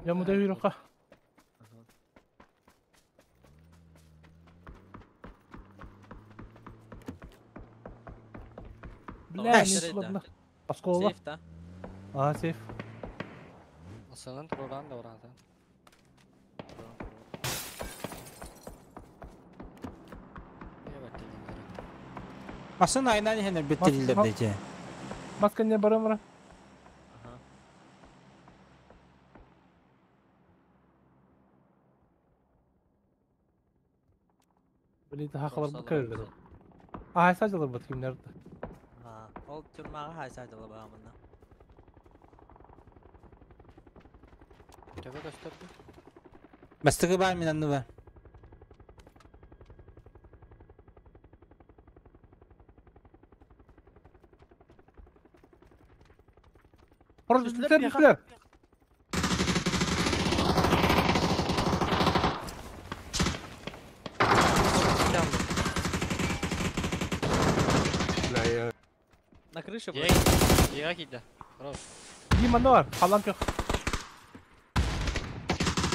Я муда юрокка. Бля, не сладно. Оскола. Сейф да. А, сейф. Массыынан туруран да уран. Масын айнан хенер биттилдер дейте. Маска не барамра. Ага. Блин, хахалар бу көргөн. А, сажалар бу кимнер. А, ол тюрьмага хайса жылы багамында. Төбө көстөрдү. Бастыгы бар мен анны бар. Хорош, түстүлөр, түстүлөр. Бля, я... На крыше Ега, ега кийди. Хорош. Дима бар, халан көх.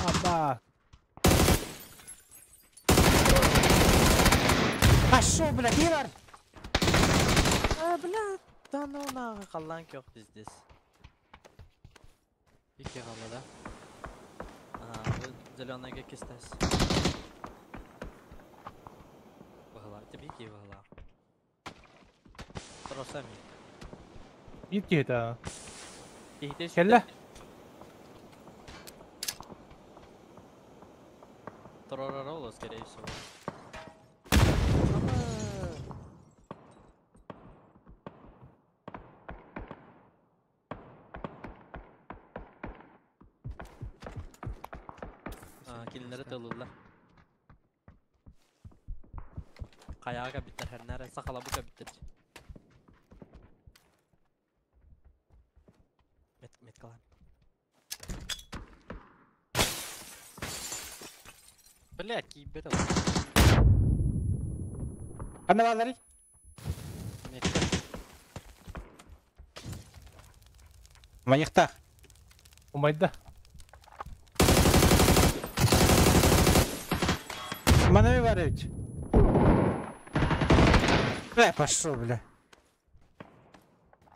Аба. Пошел, бля, ким бар? А, бля, да ну нахуй, халлан кök пиздец. Икки калды да. А, бу зеленыйга кистес. Багала, тебе ики багала. Тросами. Бир кете. Кихте Келле. Троророло, скорее всего. А, кинилери тылылла. Каяга биттер, хернere сакала бука биттер. Мет меткалан. Бля, кийбет ал. Кандай балдар? Метка. Маньяктах. Умайда. Манови Варевич. Бля, пошел, бля.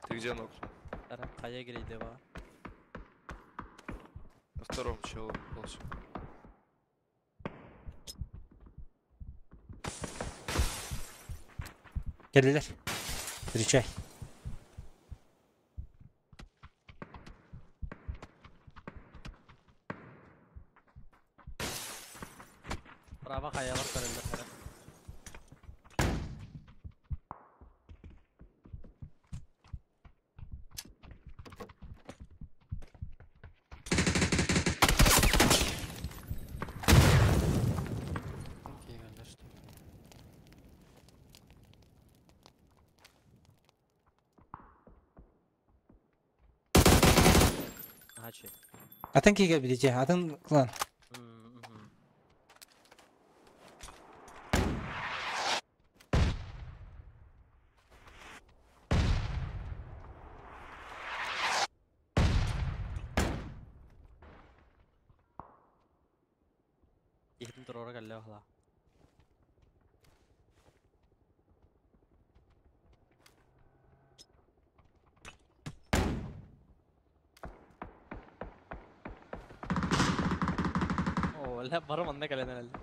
Ты где, ног? Кая кирейди ба. На втором челу полз. Келдилер. Встречай. Право каялар көрөлдөр. Кийгендер что. Наһаа үчүгэй. Атын киһи кэлбит ичи, атын клан. Киһитин туруора кэллэ баһылаа. Оо, лэ бары манна кэлэн эрэллэр.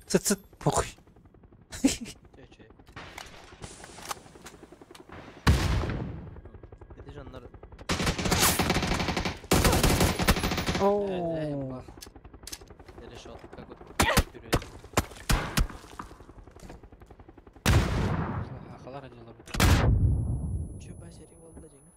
Сыт сыт, похуй. Чэ-чэ. Ити дьоннор Оо. решетка Хахалар дьылы Чуба сери болла дьиҥэ.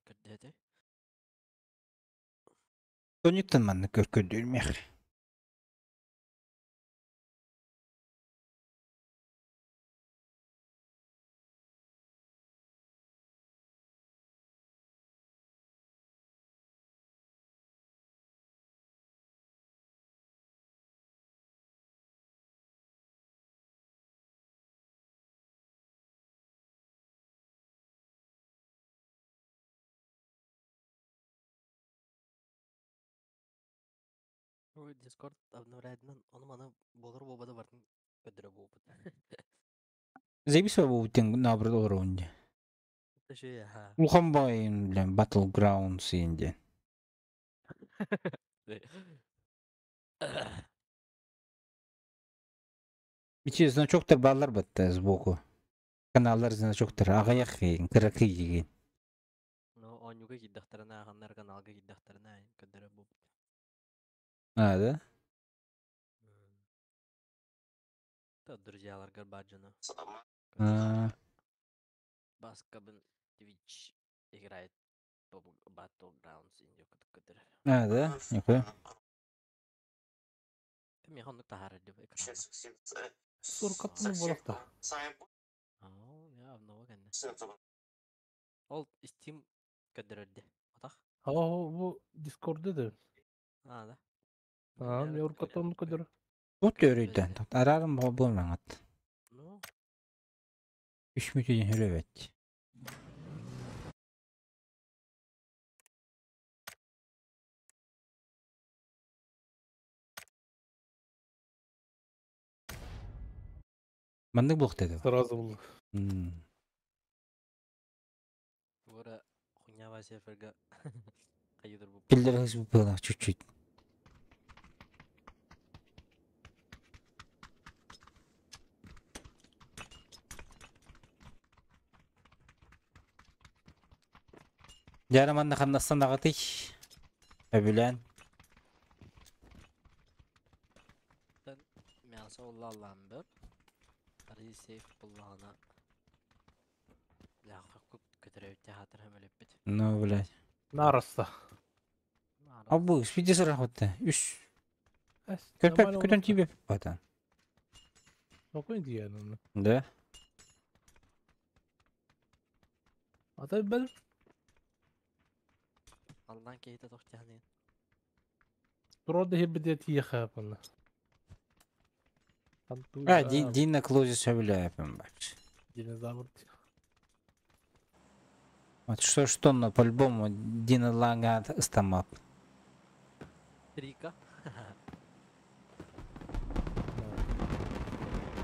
Көрдөтө. Тониттан манна көркөдүрмэх. Ой, Discord обновляет ону маны болор буолбата бартын көрдөрө буолбут. Заебись буутин наоборот олорунди. Еще ха. Улахан баайын блин Battlegrounds инде. Ичи значоктар баалар батта сбоку. Каналлар значоктар аҕыйах кыракый деген. Ну, оонньууга киирдэхтэринэ, ханнар каналга киирдэхтэринэ көрдөрө буолбут. А, да? Та друзьяларгар баар дьону. А, Баскабын Twitch играет по Battlegrounds инде көтөр. А, да? Нихуя. Миэхэ оннук таһаарар дип экраҥҥа. Суркаттын буолахта. Аа, я обнова кэннэ. Ол Steam көрдөрөрдө. Отах. Аа бу Discord'да да. Аа, да. Аа, мен уркаттан көдөр. Тут өрөйдөн. Арарым болмаңат. Ну, Үш мүтүден хүрөбөт. Маннык буолуохта этэ. Сразу булду. Ура хуйня серверга хайыдыр бу. Киллер было чуть-чуть. Дьара манна хамнастан аҕатый. Өбүлээн. Мясо улла ламбер. Арыы сейф буллаҕына Ну, блядь. Нараста. А бу, спиди сырахотта. Үс. Көпөп көтөн тибеп бatan. Какой диэн Да. Ата бэл. Аллан киһитэ тохтяхнын. Турода хибде тиэхэ панна. А, Дина Клози сөбүлээпин бач. Динозавр. Вот что что, но по-любому Дина Ланга ыстамап. Рика.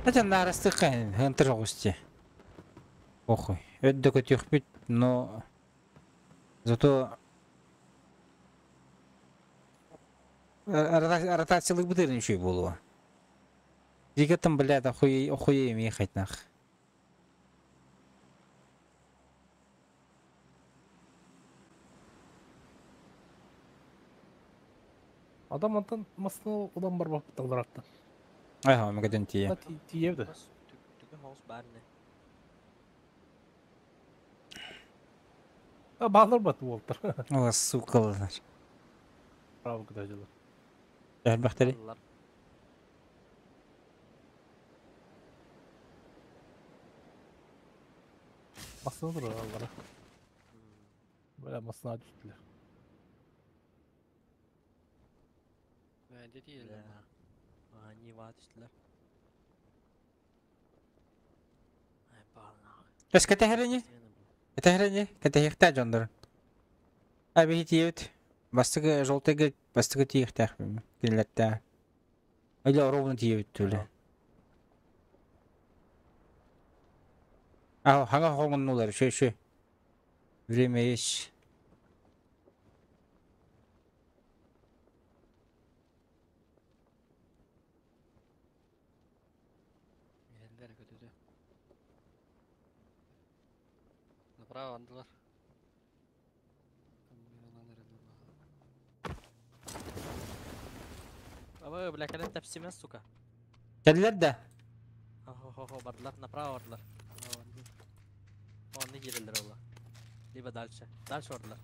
Это нарастыка, хантер гости. Похуй. Это көтөхпүт, но зато ротациялык бытырын еще болуа. Дига там, блядь, охуеем ехать нах. Адам антан масны удан барбап талдаратты. Ага, мегаден тие. Тиевди. Түгін хаус бәріне. Бағлар бат болтыр. О, сукалар. Право куда дела. Әлбәхтәри. Масны тұр аллара. Бля, масына түстілер. Мәнде тиелер. Нива түстілер. Эс кәтәһәрәне? Кәтәһәрәне? Кәтәһихтә жондар. Әби тиевит. Бастыгы желтыгы, бастыгы тиехтәх. Кинләттә. Или ровно тиевит түле. А, хага хоңнулар, шö шö. Время есть. Елдер көтүдө. Направо андылар. Абы, бля, кэлэн тэпсимэ, сука. Кэллэр да. Хо-хо-хо, бардылар, направо бардылар. Онны кирелер ола. Либо дальше. Дальше бардылар.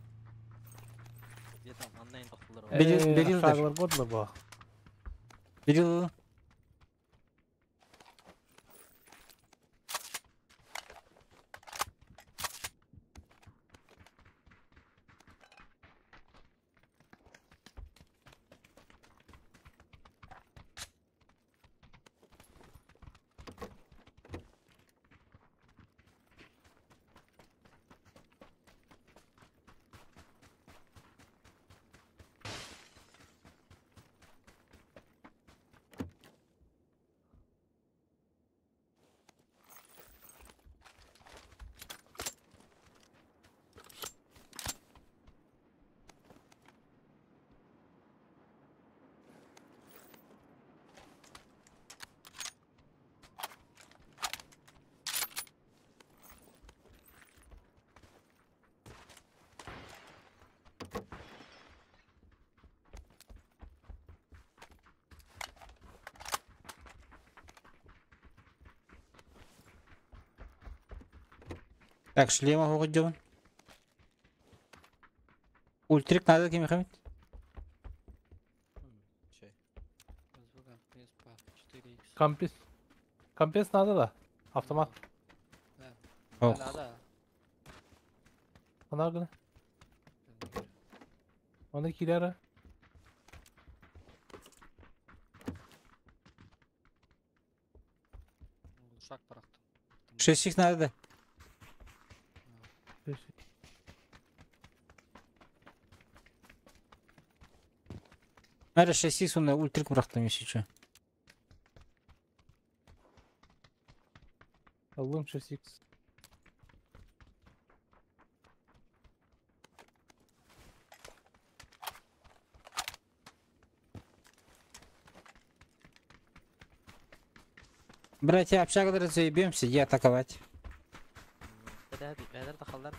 Где там, аннайын тоқтылар ола. Берил Шаглар бодла ба. Берил. Так, шлема хоҕудьобун. Ультрик надо ким хамит? Компес. Компес надо да. Автомат. Ох. Надо. Ана гына. Оны киләре. Шаг барахтым. Шестик надо. Надо шестик, он ультрик брахтым, если что. Аллым 6x. Братья, общага заебемся, иди атаковать. Бәдер тахаллар.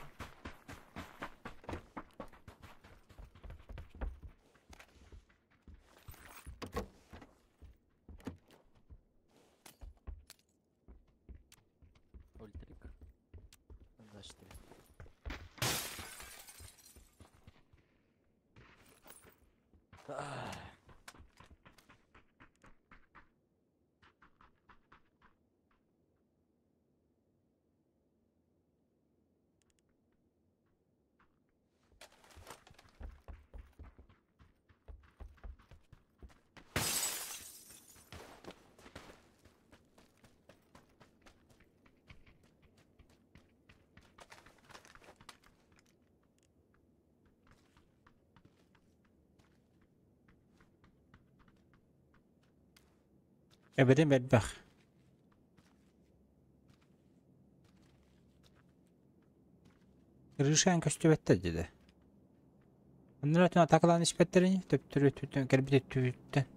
Ультрик. 24. Эбэтин бэрбэх. Крышан көстүбэттэр деді. Оннор өтүн атакалаан испэттерини, төптөрү өттүттэн кэлбит өттүбүттэн.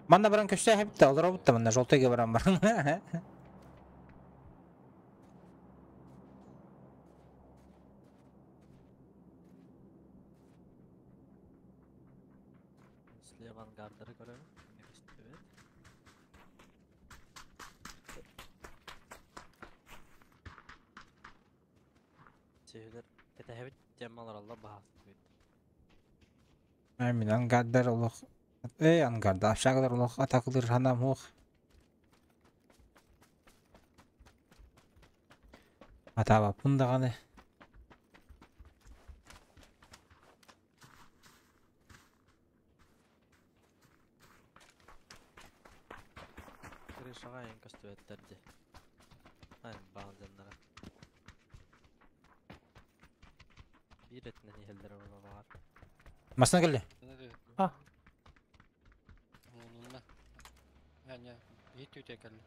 Манна баран көстө хэбитте, олар обутта манна желтыйга баран баран. Слева ангардары көрөм. Көстүбэт. Сүйүлер кэтэһэбит темалар алла баһаат. Мин ангардар олох. Эй, ангарда, общагалар олох атакылыр ханам хух. Атаба пундаганы. Крышаға ең көстүбэттерди. Айн баалжаннара. Бир этинен иһэллэр бар. Масына келди. А. Мунунна. Яня, бит үтә кәлле.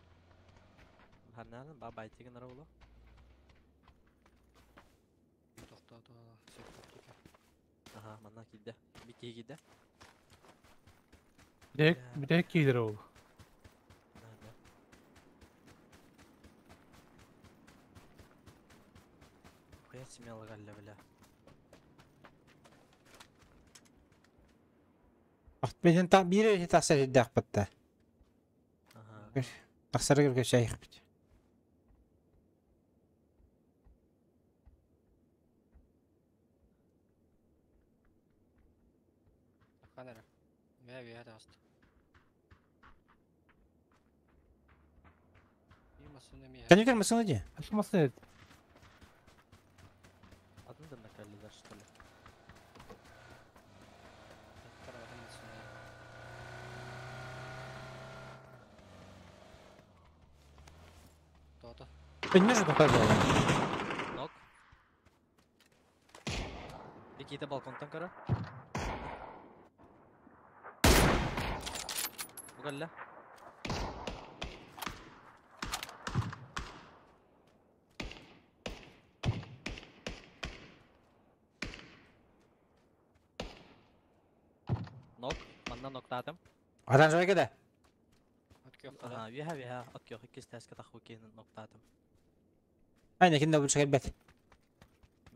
Ханнан ба байтигин ара боло. Тохта сеп. Аха, манна килде. Бики килде. Бирек, бирек кийлер ол. Хуя смело галля бля. Бетин та бире тахсар дақпатта. Аха. Тахсар кирге шайх бит. Канара. Мә бия даст. И масына ми. Конъюнктур масына ди. Ашы масына Атын да накаллилар что ли? Тота. Önüne же тоқтай болды. Нок. Биките балконтан кара. Бугалла. Нок, манна ноктатым. Адан жай кеде. Ага, виха виха, от кёх иккис тәскә таху кен ноктатым. Айна кинде бу чыгып бет.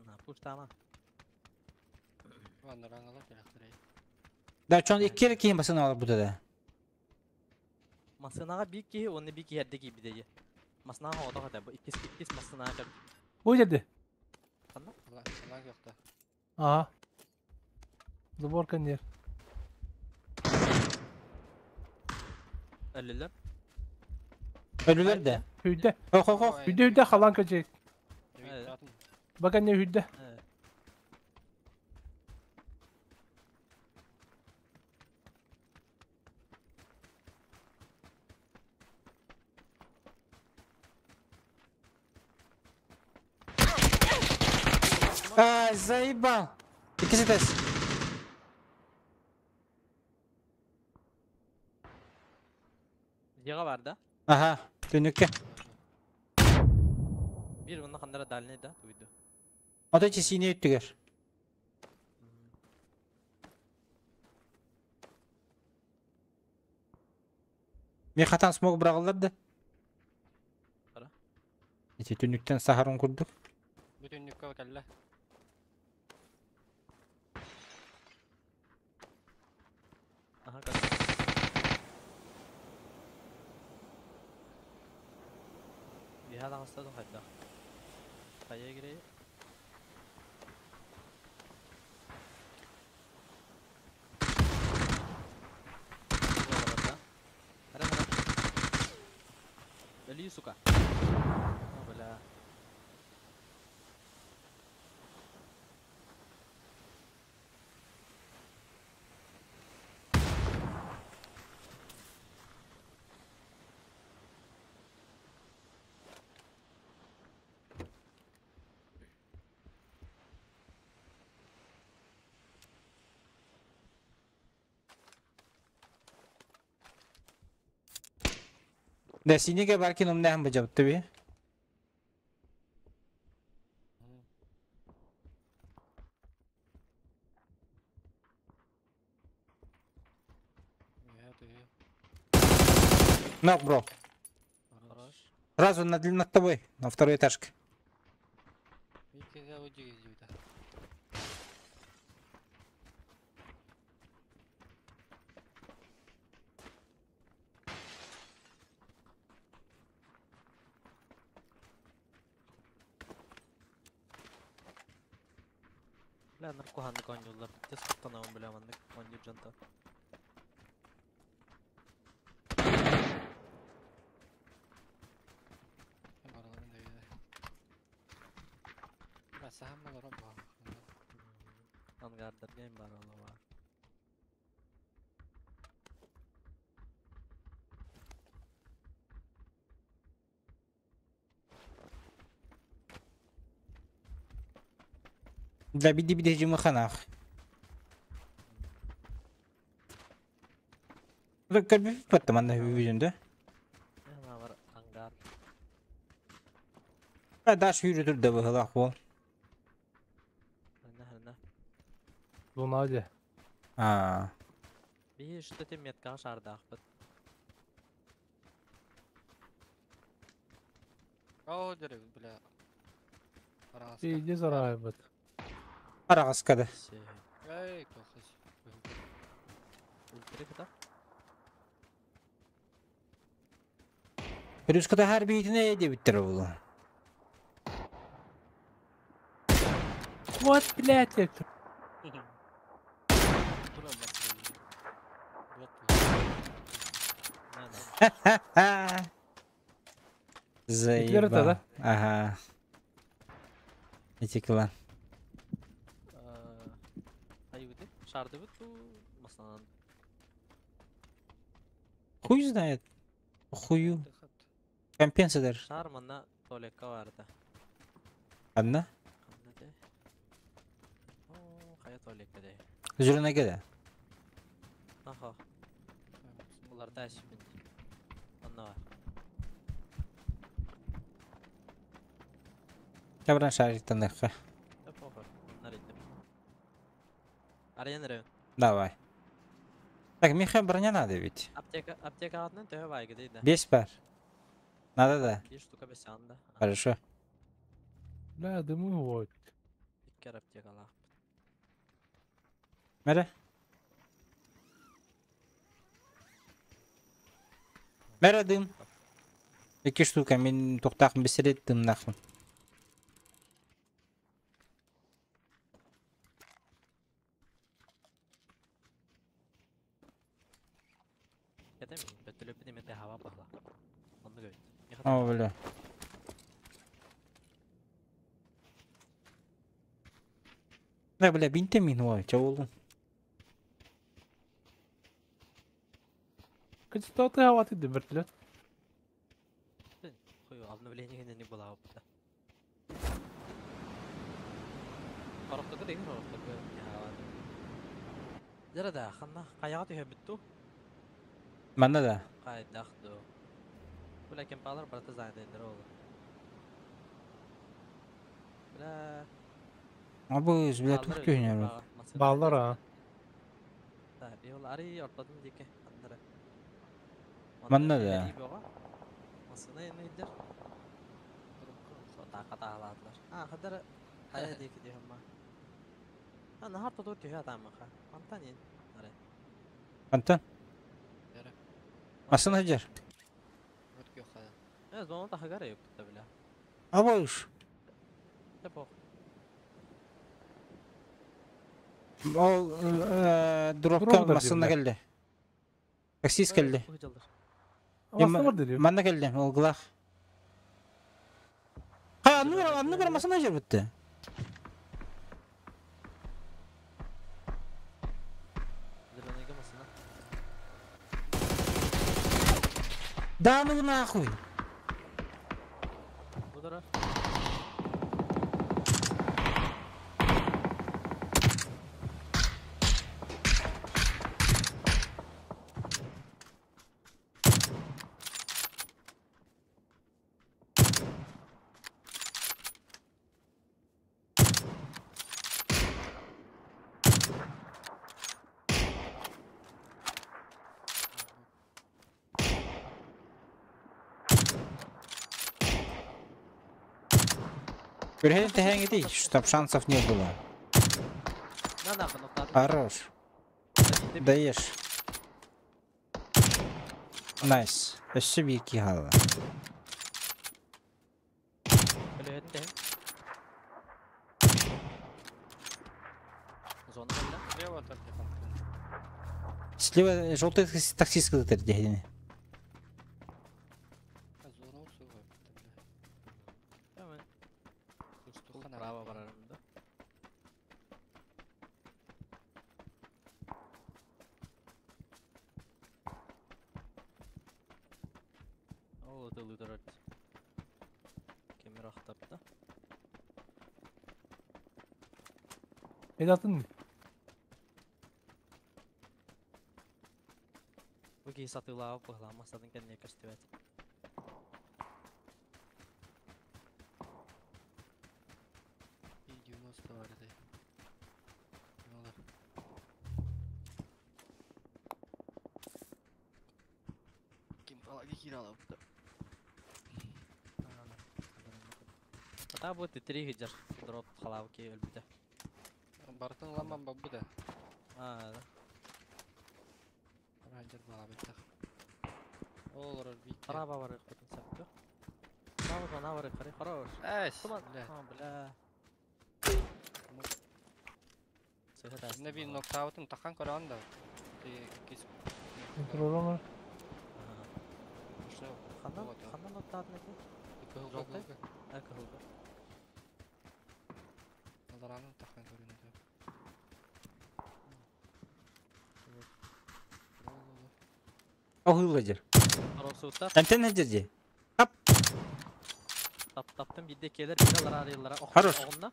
На пуштама. Да чон икки кийин басын алып бу да. Масынага бик ки, оны бик ерде ки бидеге. Масынага ота хата, бу иккис иккис масынага кеп. Бу жерде. Канда? Ага. Забор конер. Өлүлөр. Өлүлөр де. Hüdde. Хох хох хох. Hüdde hüdde halan köçek. Bak anne hüdde. Ай, заебал. Иккиси тес. Яга бар да? Ага. Түнүккэ. Биир уонна ханнара дальний да туйду. Ото чесине өттүгэр. Мен хатан смог быраҕыллар да. Хара. Ити түннүктэн саһарын курдук. Бу түннүккэ кэллэ. Аха, көрдüm. Биһа таҕыста да хайдах. Хайа кирэйи? Хара хара. Өлүү, сука. О, бля. Да, синеге баркин умнаһын быжабытты би. Нок, бро. Хорош. Сразу над тобой, на второй этажке. Бля, наркоганнык оонньууллар. Тес куттанабын, бля, маннык оонньуур дьонтон. Ангардарга им бар олова. Да биди биди жымы ханах. Көрбү паттым анна хүбүзүндө. Ана бар ангар. Даш хүрүтүр да быһылах бол. Ханна ханна. Луна А. Биһи что-то меткаҕа шаардаахпыт. О, дere, бля. Иди зарайбыт. Араҕаскада. Эй, тохос. Ультра кыта. Рүската хар биитине дебиттер булу. Вот, блядь, это. Тура бас. На на. Заеба. да? Ага. Эти клан. Айыбыты. Шаардыбыт бу масланан. Хуй знает. Хую. Компенсатор. Шаар манна туалекка баарда. Одна? Ханна де? О, хайа туалекка де. Жүрүнеге да. Аха. Буларда эсиппин. Онно бар. Табран шариктаныкка. Да похуй. Нарыйдым. Арыйан эрэ. Давай. Так, Миха, броня надо ведь. Аптека, аптека атынан төһө байгы дейdi. Бес пар. Надо, да? Бир штука бесянда. Хорошо. Бля, дымы вот. Иккер аптекалаах. Мере? Мере дым. Эки штука, мен тоқтақын бесерет дым нахуй. Кэтем, бөттөлөппүт эмете хаба бахла. Онну көйт. О, бля. Да, бля, бинте мин ой, чё болду? Кычта ты хаваты ды вертолет. Хуй, обновление не была опыта. Хорохтуку деген хорохтуку. Жара да, ханна каяга түһэ бүттү. Манна да. Кайдах ду. Бля, кемпалар барыта занятыйдара ол. Бля. Абыз, бля, тух Бааллар түһүнэр баҕа, массыына Баллар а. Да, бил ари ортотун диэки ханнара. Манна да. Массыына иннидер. Сотака таалаатылар. А, хадара хайа диэки диэхэмма. А, нахар тотур түһэ атаамаха. Мантан ин. Аре. Антон, массыына сылдьар. Вот көхө. Э, зона тахыгар эйүп бля. Абыз. Тепо. Ол дропка Дроп массыына дирдилер. келди. Таксист келди. Массыына бар дири. Манна келди, ол глах. Ха, анны бар массыына жер бітті. Зеленыйга массыына. Да ну нахуй. Будара. Көрһен тэһэҥ ити, чтоб шансов не было. На нахуй, ну Хорош. Даешь. Найс. Өссө биир киһи хаалла. Өлөһөтүн тэһин. Зона кэллэ. Слева только там. Слева желтый таксист кытытыр диэхини. Зона усуга. Tamam. Тустуха Право барарым да. Ол өтө Кемер ақтапты. Эдатын. Бу киһи сатыылаабы быһылаама сатын кэнниэ көстүбэт. И 90 бар этой. Ким палаги кирала бу. Ата бу титри хиджар дроп халабы ки өлбүтэ. Бартын ламан бабы да. Аа, да. Райдер бала беттах. Ол рор бит. Хараба бар хотун сәптү. Хараба зона бар кары хорош. Эс. Туман. Бля. А, бля. Сыһа Не би нокаутын тахан көрөн да. Ти кис. Контролер. Что? Хандан хандан оттаатын эти? Желтый? А, кыһылга. Аларанын тахан көрүнөт. Оһылла жер. Оросуттар Антен жер же. тап таптым бидде келер бир алар арыйлара. Хорош. Оғынна.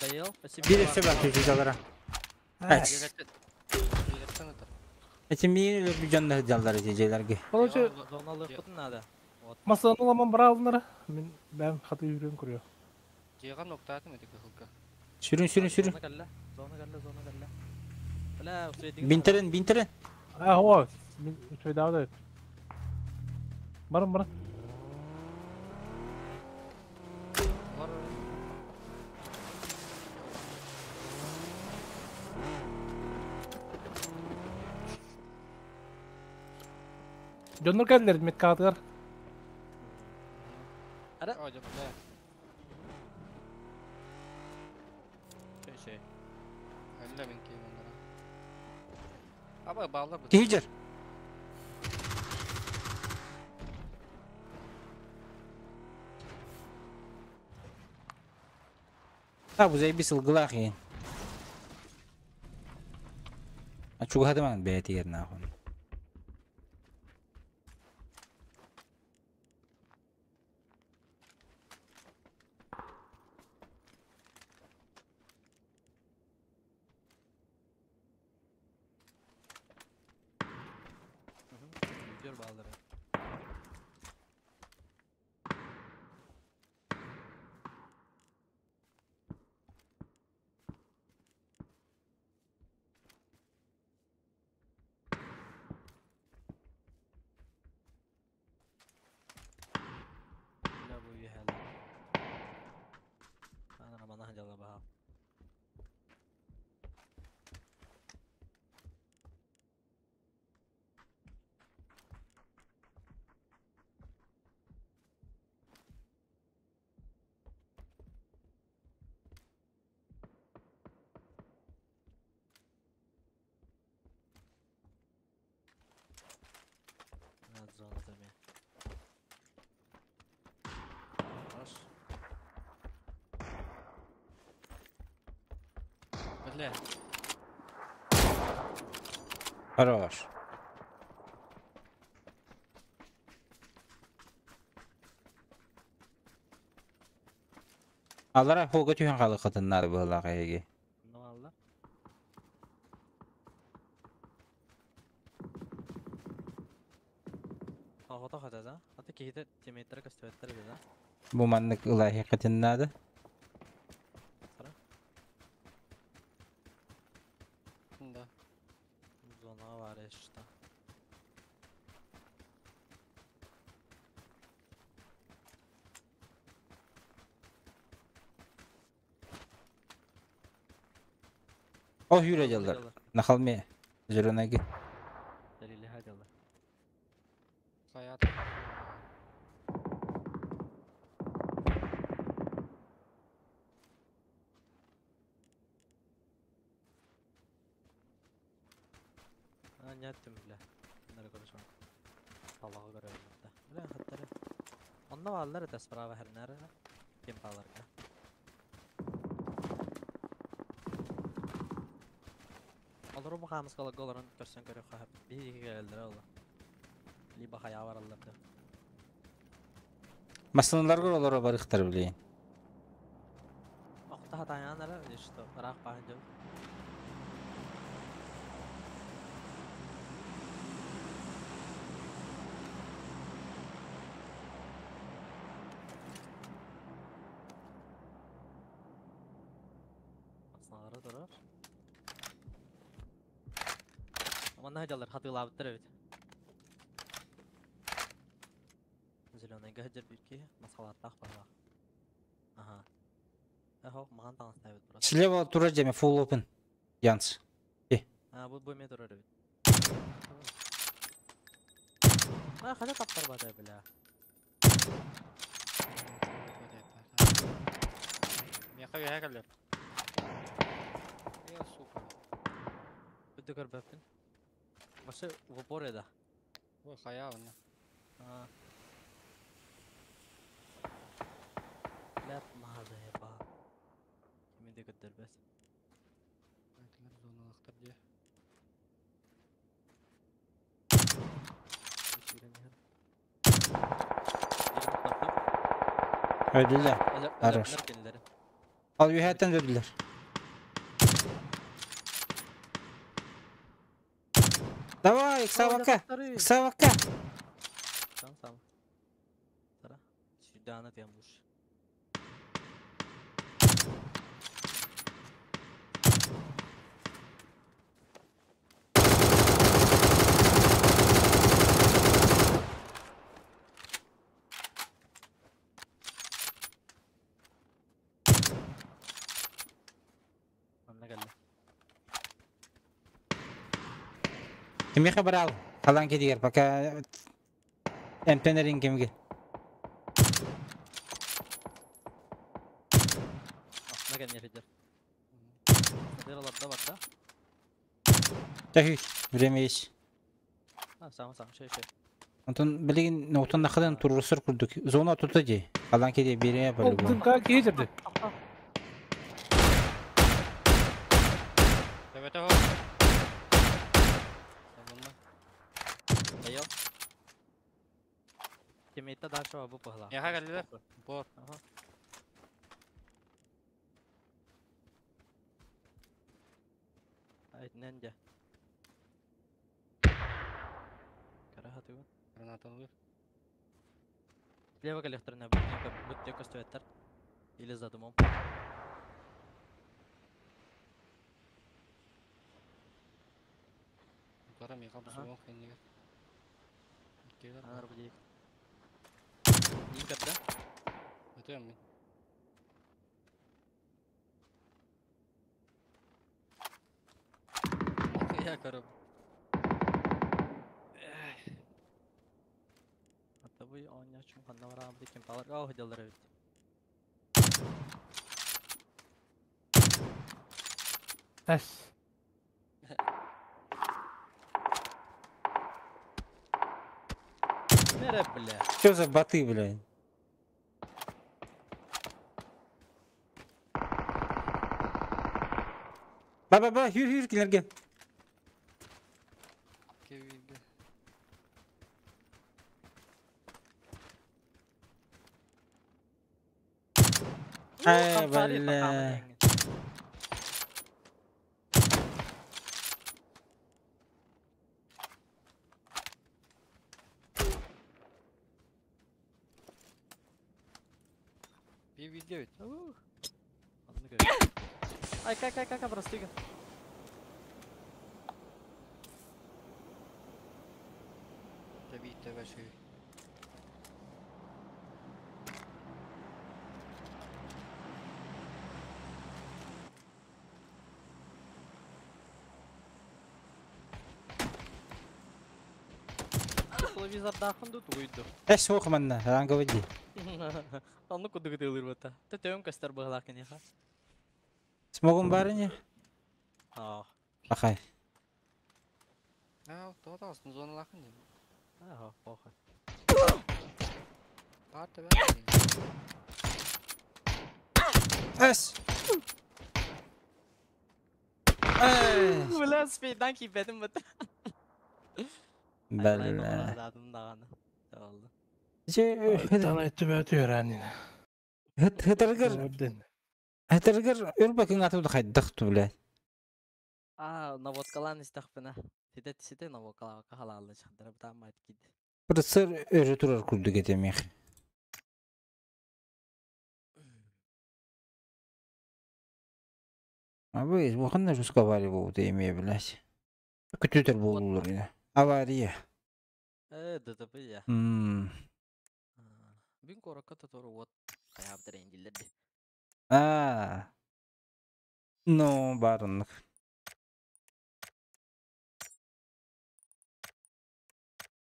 Дайыл. Бир өссө бар түжү Эс. Эти миин өлөр жанна жалдар эти жайларге. Короче, Зоналык бутун надо. Вот. массыына ламан бара алдынара. Мин бәм хаты жүрөм көрүө. Жега ноктаатын эти кыһылга. Сүрүн сүрүн сүрүн. Зона кэллэ. Зона кэллэ, зона кэллэ. Бля, усуйдыгын. Бинтерен бинтерен. А, о, мин үчөйдаа да. Барым барым. Бар. Дьоннор кэллэр меткаатыгар. Ара. Ой, бля. Шей, шей. Әллә мин кийим андара. Аба баллар бу. Киһи жер. А, бу заебись ылгылаах иин. А чугахадыман бэйэтигэр нахуй. Үтөр баалары. Бля. Хорош. Аллара холга түһэн хаалыаххытын наада быһыылаах эһиги. Ну алла. Оҕото хата да. Аты киһитэ тиммейттэрэ көстүбэттэр этэ да. Бу маннык ылаһыаххытын наада. Сара. Да. Зонаҕа баар что. Ол сүүрэ дьаллар. На холме. Зеленайга. Тэрилиһэ дьаллар. Хаят. А, нет, бля. Нары көрөсөм. Аллаҕа көрөбүн да. Бля, хаттары. Онно бааллар этэ справа хэрнээр кемпаларга. Олору бу хаамыскаларга олорон көрсөн көрүөххэ сөп. Биһиги кэлэллэрэ ол. Либо хайаа бараллар да. Массыыналарга олоро барыахтар билигин. Охто хатаайаан эрэ, или что, ыраах бааһын дьон. Массыыналара турар. Манна сылдьаллар, хатыылаабыттар эбит. Зеленайга сылдьар биир киһи, масхалааттаах баһылаах. Аха. Эхо, махан таҥастаабыт просто. Слева турар дьэме full open. Янс. А, бу эмиэ турар эбит. А, хайа таптарбата, бля. Миэхэ үөһэ кэллэр. Я, сука. Бүттэ көрбөппүн. Вообще в упоре да. Ой, хайа онно. А. Бля, маза еба. Кими да көрдөрбөт. Этилер зоналахтар дии. Сүүрэн иһэр. Биирин таптым. Өлдүлэр. Хорош. Өлөрдүлэр кинилэри. Ал үөһэттэн өлдүлэр. Давай, ыксаабакка! Ыксаабакка! Сам сам. Сара. Сюда на тем лучше. Манна кэллэ. Кимиэхэ бараал? Халаан кииригэр пока эмтэнэрин кэмигэр. Астына кэнниэ сылдьар. Сатыр барда. Тэхи, время есть. А, сам сам, шей шей. Онтон билигин нуутун нахадан туруорсар курдук. Зона тута дии. Халаан киириэ биэриэ Ол по-любому. дымка киһи дэрди. Төбөтө хо. Табылма. Дайол. Тиммейта дальше бу пыһла. Миэхэ кэллилэр. Бор. Ага. Айтнен дьэ. Кара хатыгын. Гранаталыыр. Слева коллекторная будьте көстүбэттэр. Или за дымом. Бара миэхэ Аха. бусуон кэннигэр. Иккилэр Анар бу диэки. Нин көрдө? Өтөм мин. Я көрөм. Ата бу оонньооччум ханна бараабыт кемпаларга ол сылдьаллар эбит. Эс. Мере, бля. Что за боты, блядь? Ба ба ба hür hür кинилэргэ. Кевиге. Ай, бля. PV9. Ай, как, как, как, простыга. Тэбиитэ бэши. Телевизордаахын ду тугуйду. Эс суох манна, ранговый дии. Оннук курдук ытыалыыр бата. Тэ төм көстөр быһылаах киниэхэ. Смогун баар ини? Аа. Ахай. Аа, тоҕо зоналаахын дии. Аа, похуй. Баар тэбэ. Эс! Эй! Бля, спейдан кииппэтим бата. Бля. Даадым даҕаны. Олду. Тана түбэ түөрәнин. Хытаргар, хытаргар өрбөкүн атыбыт хайдах ту, блядь. Аа, наводкалаан истэхпинэ. Ситэ ситэ наводкалаабакка халаалла чахтара бытааммайт киирдэ. Процессор өрө турар курдук этэмиэх. А вы, ханна жестко авария буолбут эмиэ, блядь. Көтүтэр буолуулар ини. Авария. Э, ДТП я. Мм. Бүгүн куоракка тотору уот хайаабытар эндиллэр дии. Аа. Ну, баар оннук.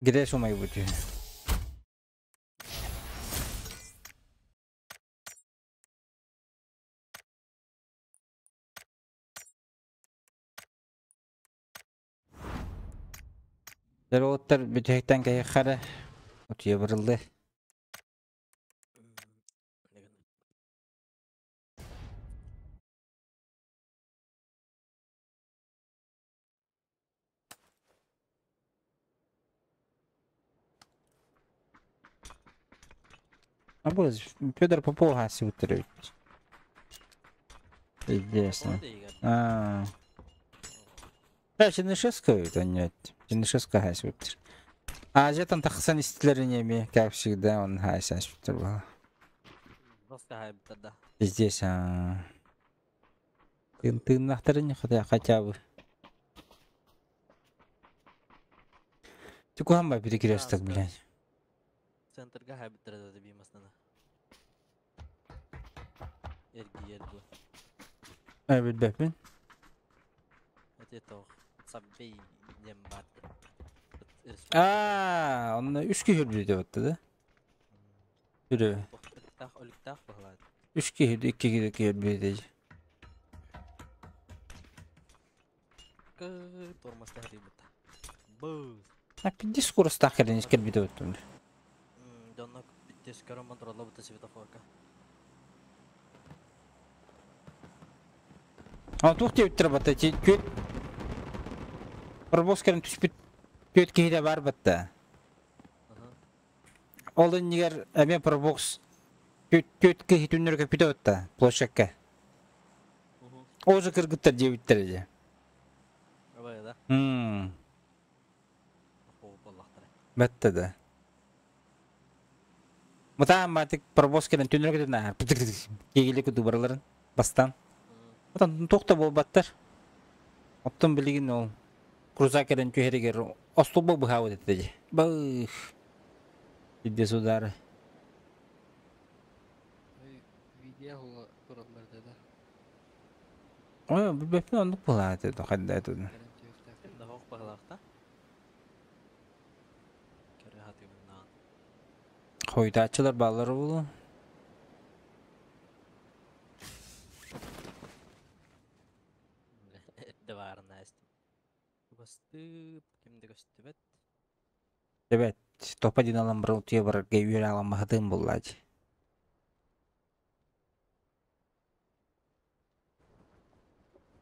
Греш умайбыт үһү. Дьэ уолаттар бүтэһиктэн кэһиэххэ эрэ утуйа барыллыа. А бу Федор Попов хаасыбыттар эбит. Интересно. Аа. Да, Чернышевского это нет. Чернышевского хаасыбыттар. Азиятан тахсан истилэрин эмиэ, как всегда, он хаасыбыттар буолла. Просто хаайбыттар да. Здесь а тыын тыыннаахтарын хотя хотя бы. Тикухан перекресток, блядь. Центрга хаайбыттар да бимаснана. Эргийэр дуо. Э, билбэппин. Это тоох Саббей диэн баар. Аа, онно үс киһи өлбүтэ диэбэттэ да? Үрү. Өлүктээх өлүктээх быһылаат. Үс киһи, икки киһи киһи өлбүтэ. Кы тормозтаах диэбитэ. Быз. А пиздец скоростаах кэлэн искэрбитэ буттум. Дьонно бүттес көрөн контроллабыта светофорка. А туох диэбиттэр батта түөт паровоз кэлэн түспүт түөт киһитэ баар батта. Ол иннигэр эмиэ паровоз түөт киһи түннөрү көппүтэ батта площадка. Ол же кыргыттар диэбиттэр дии. Абай да. Мм. Бэтте да. Мытаан маатик паровоз кэлэн түннөрү көтөн ааһар. Киигили кутуу барыларын бастаан. Отон туох да буолбаттар. Оттон билигин ол крузак кэлэн түһэригэр остуолба быһаабыт этэ дии. Бых. Пиздец удары. Видео хула тураллар да. Ой, билбэппин оннук буолаат этэ хайда этэ. Да хоох быһылаахта. Көрө хатыыбыннаан. Хойутааччылар бааллара буолуо. Эрдэ баарына эстим. Чугастыы ким да көстүбэт. Эбэт, топа диэн ылан баран утуйа барарга үөрэ аламмаһытыым буоллаа дии.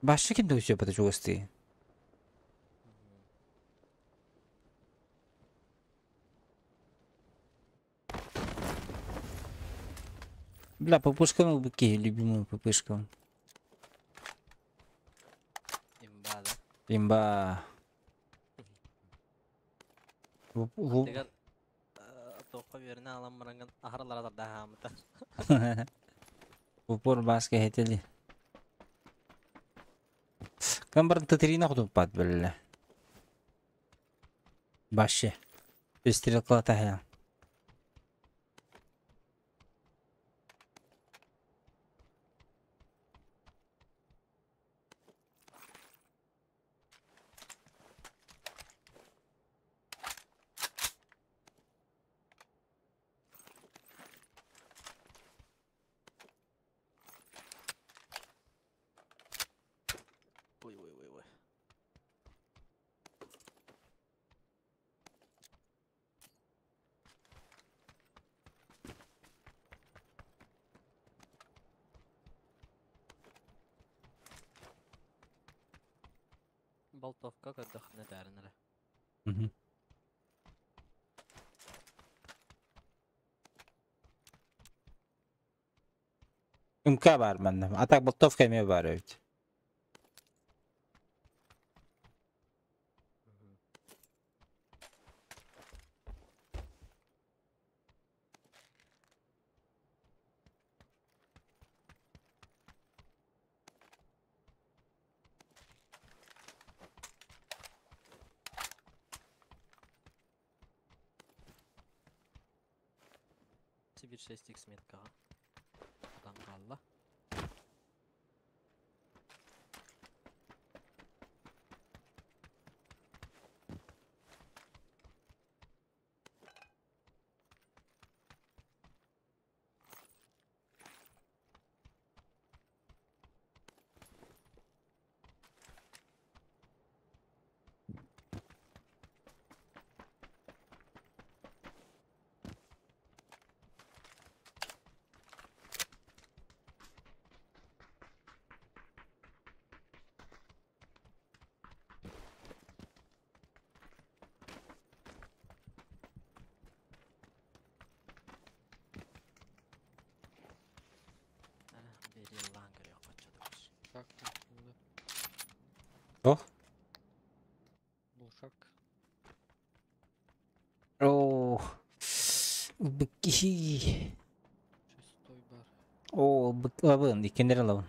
Башчы ким да сөп чугастыы. Бля, ППшканы ылбыт киһи, любимую ППшканы. Имба да. Имба. Аттыгар туохха үөрэнэ аалан бараҥҥын аһаралара тардаһаамыта. Упор баска хетели. Кам баран тытрина хотуппат бөллө. Башы. Стрелкала тахая. Ой, ой, ой, ой. Болтовка көрдөххүнэ этээрин эрэ. МК баар манна. А так болтовка эмиэ баар эбит. Сибирь 6x меткаҕа тутан хаалла. Биир ыллаан көрүөх хоччотугар. Как там? Ох. Глушак. О, быкки. Шестой бар. О, бык лабын, иккендер лабын.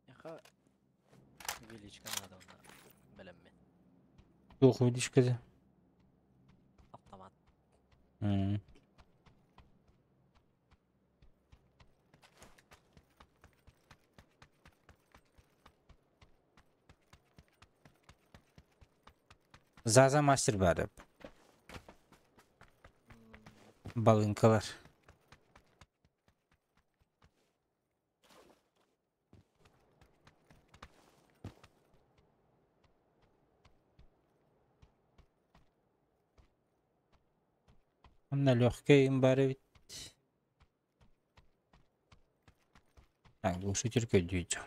Яха величка надо онна бэлэммин. Туох видишь. Автомат. Zaza Master бар. Балынкалар. Онна легкий бар бит. Так, глушитель көдүйчү.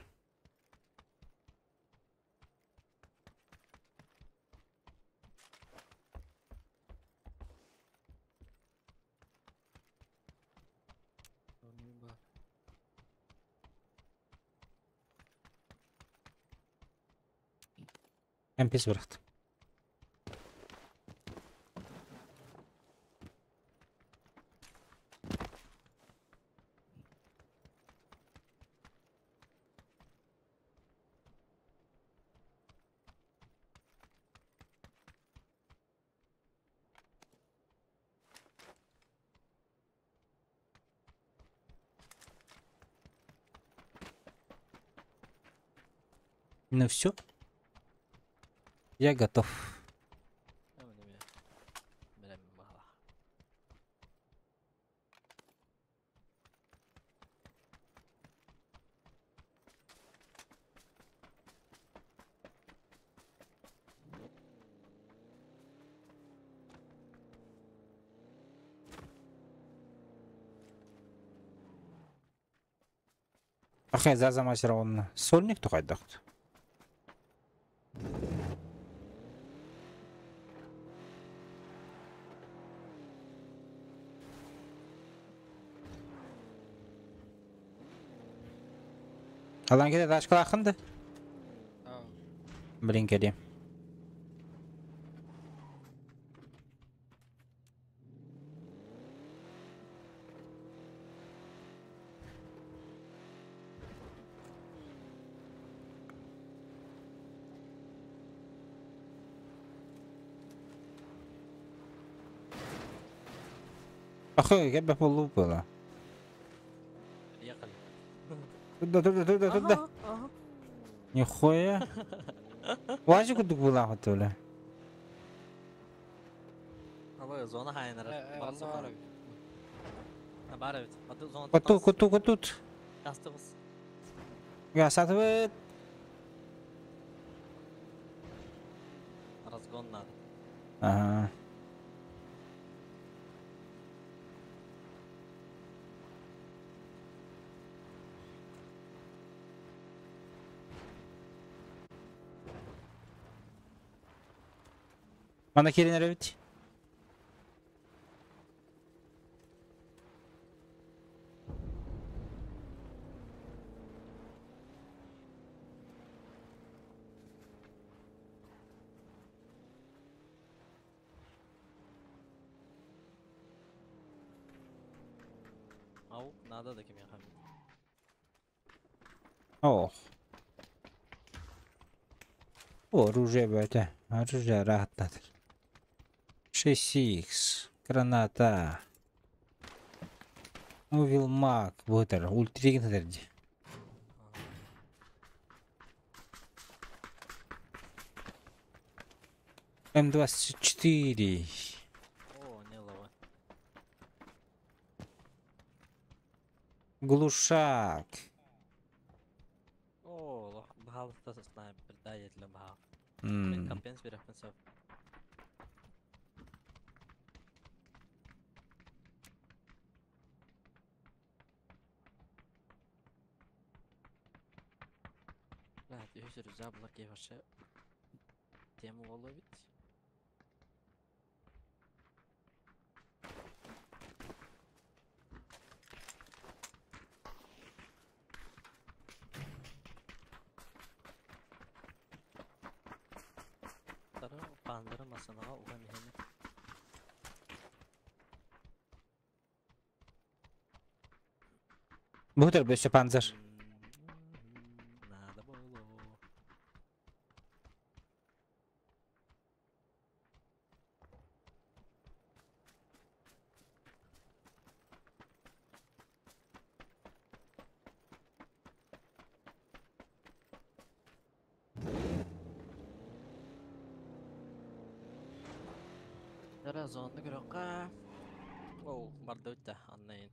Черный бар. МПС бырахты. Ну все. Я готов. Бэлэммин баҕала. Ахай зазамасера онно. Сольник тухайдахт. Алан кете ташкалахын да? Блин, кэлиэм. Ахы, кэлбэх буоллубут буола. Туда, туда, туда, туда. Нихуя. Важи курдук булаах бля. Абы зона хайнара. Бар эбит. Зона. Коту, коту, котут. Кастыбыз. Гасатыбыт. Разгон надо. Ага. Мана кирин эбит. Ау, надо да кимиэхэ. Ох. Оружие бөтө. Оружие рахаттатыр. 6х. Граната. Увилмак. Бутер. Ультригин дерди. М24. О, не лава. Глушак. О, баһалыста снайпер да етле баһа. Компенс берәхмәт сөп. Блядь, үһүс рюкзак булар киһи вообще тема буолуо эбит. Тары пандыры масынаға уга миһини. Бутер бөсө панцер. Надо было. Дара зонны көрөккә. Оу, барды үтте, аннайын.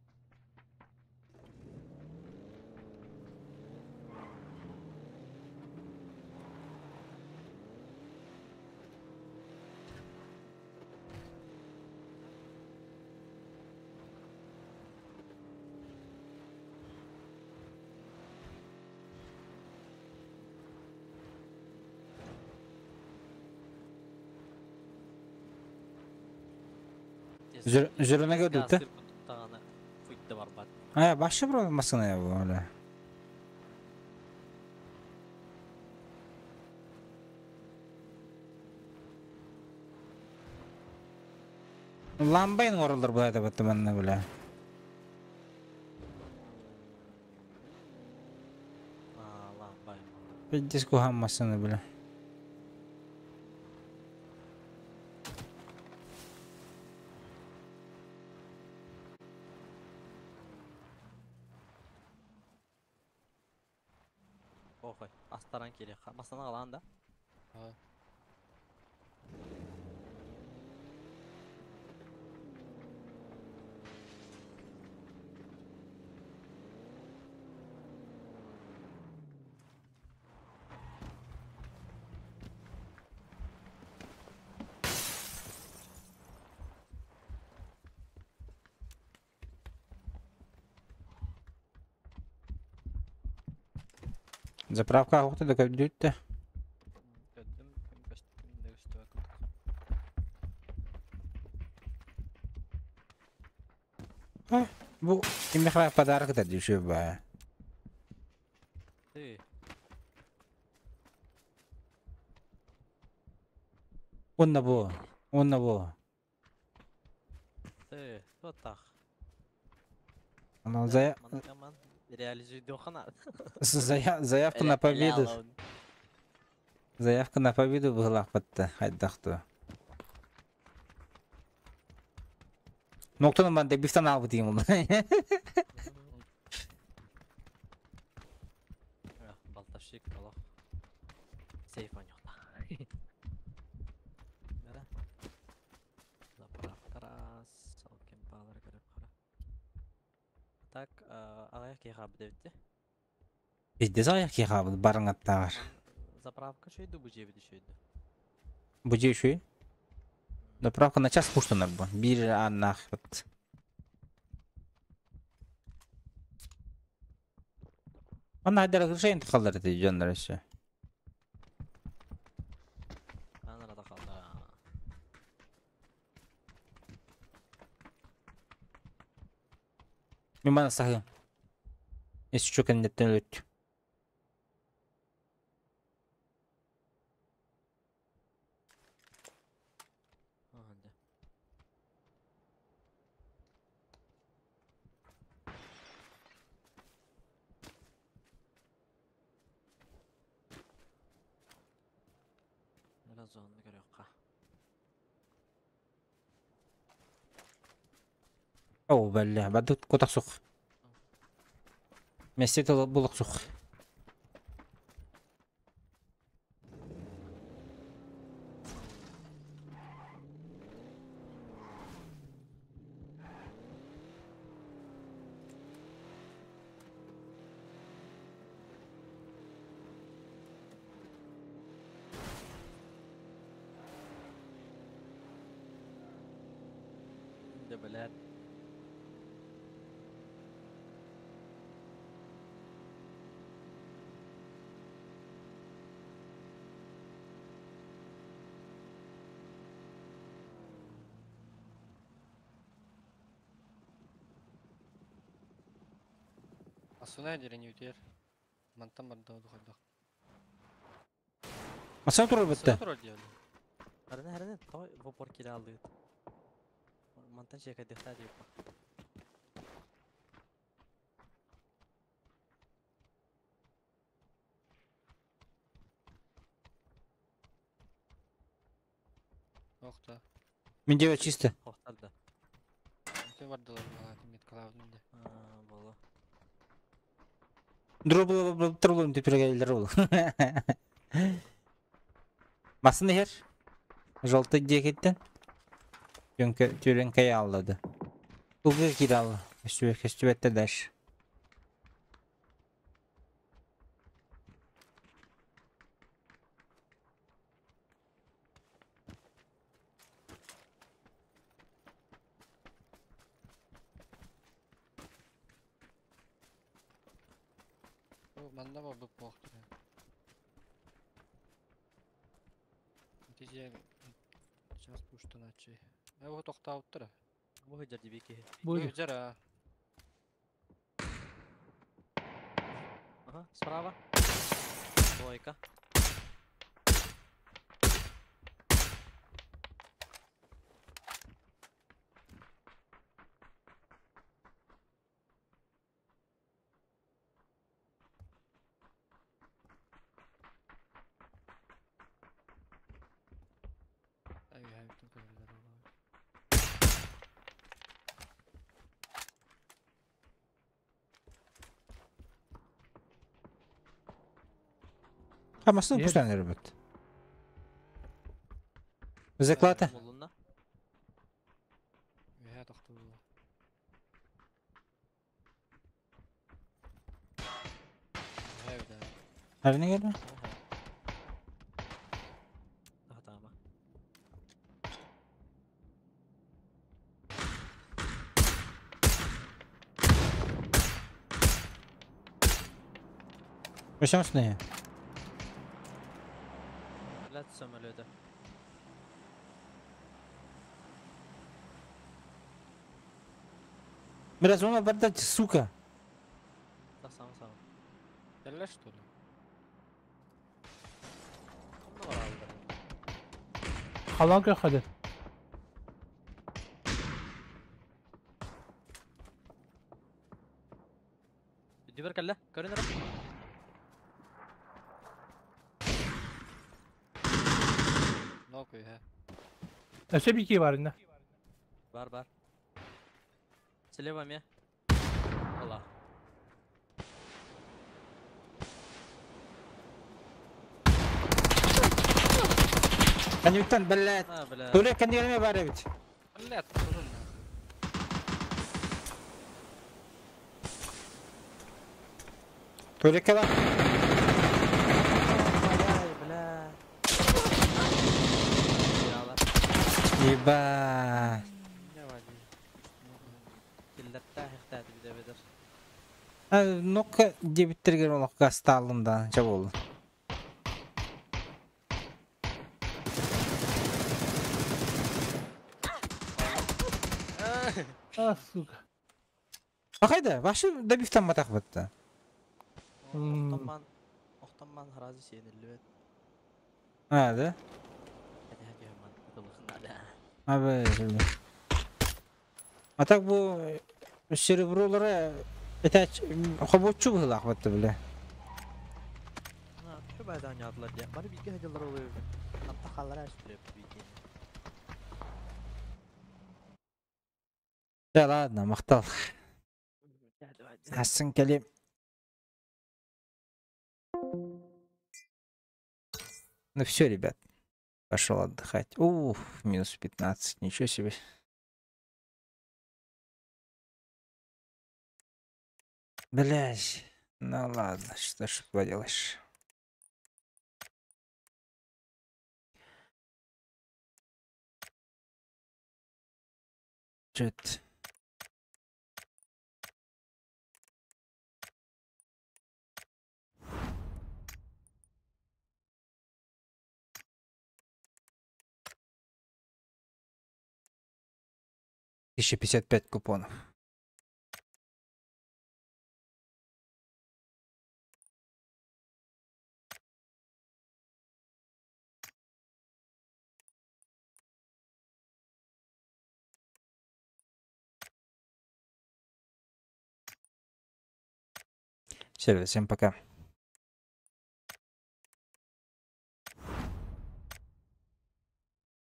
Жүрүнө көрдүк да. Тағаны фуйтты барбат. А, башы бро масына я бу. Ламбайн оралар була да батты манна бля. А, ламбайн. Пиздец кухан масына бля. Охой, астаран керек. Масына алан да. Заправка охта да көбдүүттэ. Көрдүм, ким көстүм да көстүбэт курдук. Бу кимиэхэ подарок да дьүшү ба. Ты. Онна бу. Онна бу. Ты, вот так. Ана зая Ман реализуйдуохана. Заявка на победу. Заявка на победу быһылаахпатта хайдахту. Ноктон ман дебифтан албы дейм ол. Балташик олох. Сейф оньохта. Бара. Заправка раз, ол кемпалар көрөп хара. Так, аҕыйах киһи хаалбыт эбит дии. Пиздец аҕыйах киһи хаалбыт барыҥаттааҕар. Заправка үчүгэй бу дьиэбит үчүгэй Бу дьиэ үчүгэй. Заправка на час куштанар бу. Биир ааннаах вот. Онно хайдах разрешение халлар эти дьоннор өссө. Аанара халлара. Мин мана саһыам. Ис чу кэнниттэн өлүт. Зонны көрүөххэ. О, бля, бадыт кутах сух. Месте булук сух. Да, блядь. Асуна дерени үтер. Мантан барда духайдах. Маса турар бітті. Турар диэли. Хараны хараны той в упор кидалды. Мантан чека дихта дип. Охта. Мен дева чисто. Хохтарда. Үтө бардылар мала меткалабын де. Боло. Дробл троллум тепергелер ол. Масын ехер. Желтый декеттен. Тюренкай аллады. Улгы кидал. Көстүбетте даш. О, манна бар бу похту. Тиже час пуштаначы. Э, вот токтауттыр. Бу хыджар дибики. Бу Жара. Ага, справа. Двойка. Ай, ай, только А масын пуштанар бит. Заклата. Молунна. Я тохту. Арны келді? Хатама. Өсөҥ Блядь, самолета. Бля, зона бардать, сука. Да, сам сам. Кэллэ что ли? Ханна бараллар? Халан көхөдө. Дибер кэллэ. Көрүн эрэ. Нок үһэ. Өсө бики бар инна. Бар бар. Слева ме. Ола. Кэнниттэн, блядь. А, бля. Туля кэннигэр баар эбит. Блядь, турун. Тулекке бар. Ай, бля. Ялар. Ебать. Не вади. Киллерте хехтәди биде бедер. Ну-ка, дебиттергер олох гасталым да, ча болду. А, сука. Ахайда, башы добивтан матах бытты. Охтомман охтомман харазы сениллибет. А, да? Хәди хәди ман тылыхнада. Абы, А так бу серебролары это хобочу быһылаах бытты биле. На, şu baydan ядылар дия. Бары бизге хәдилер олуй. Хатта халлар әшүлеп бизге. Да ладно, махтал. Асын кэлиэм. Ну все, ребят. Пошел отдыхать. Уф, минус 15, ничего себе. Блять. Ну ладно, что ж поделаешь. Чё это? 1055 купонов. Все, всем пока.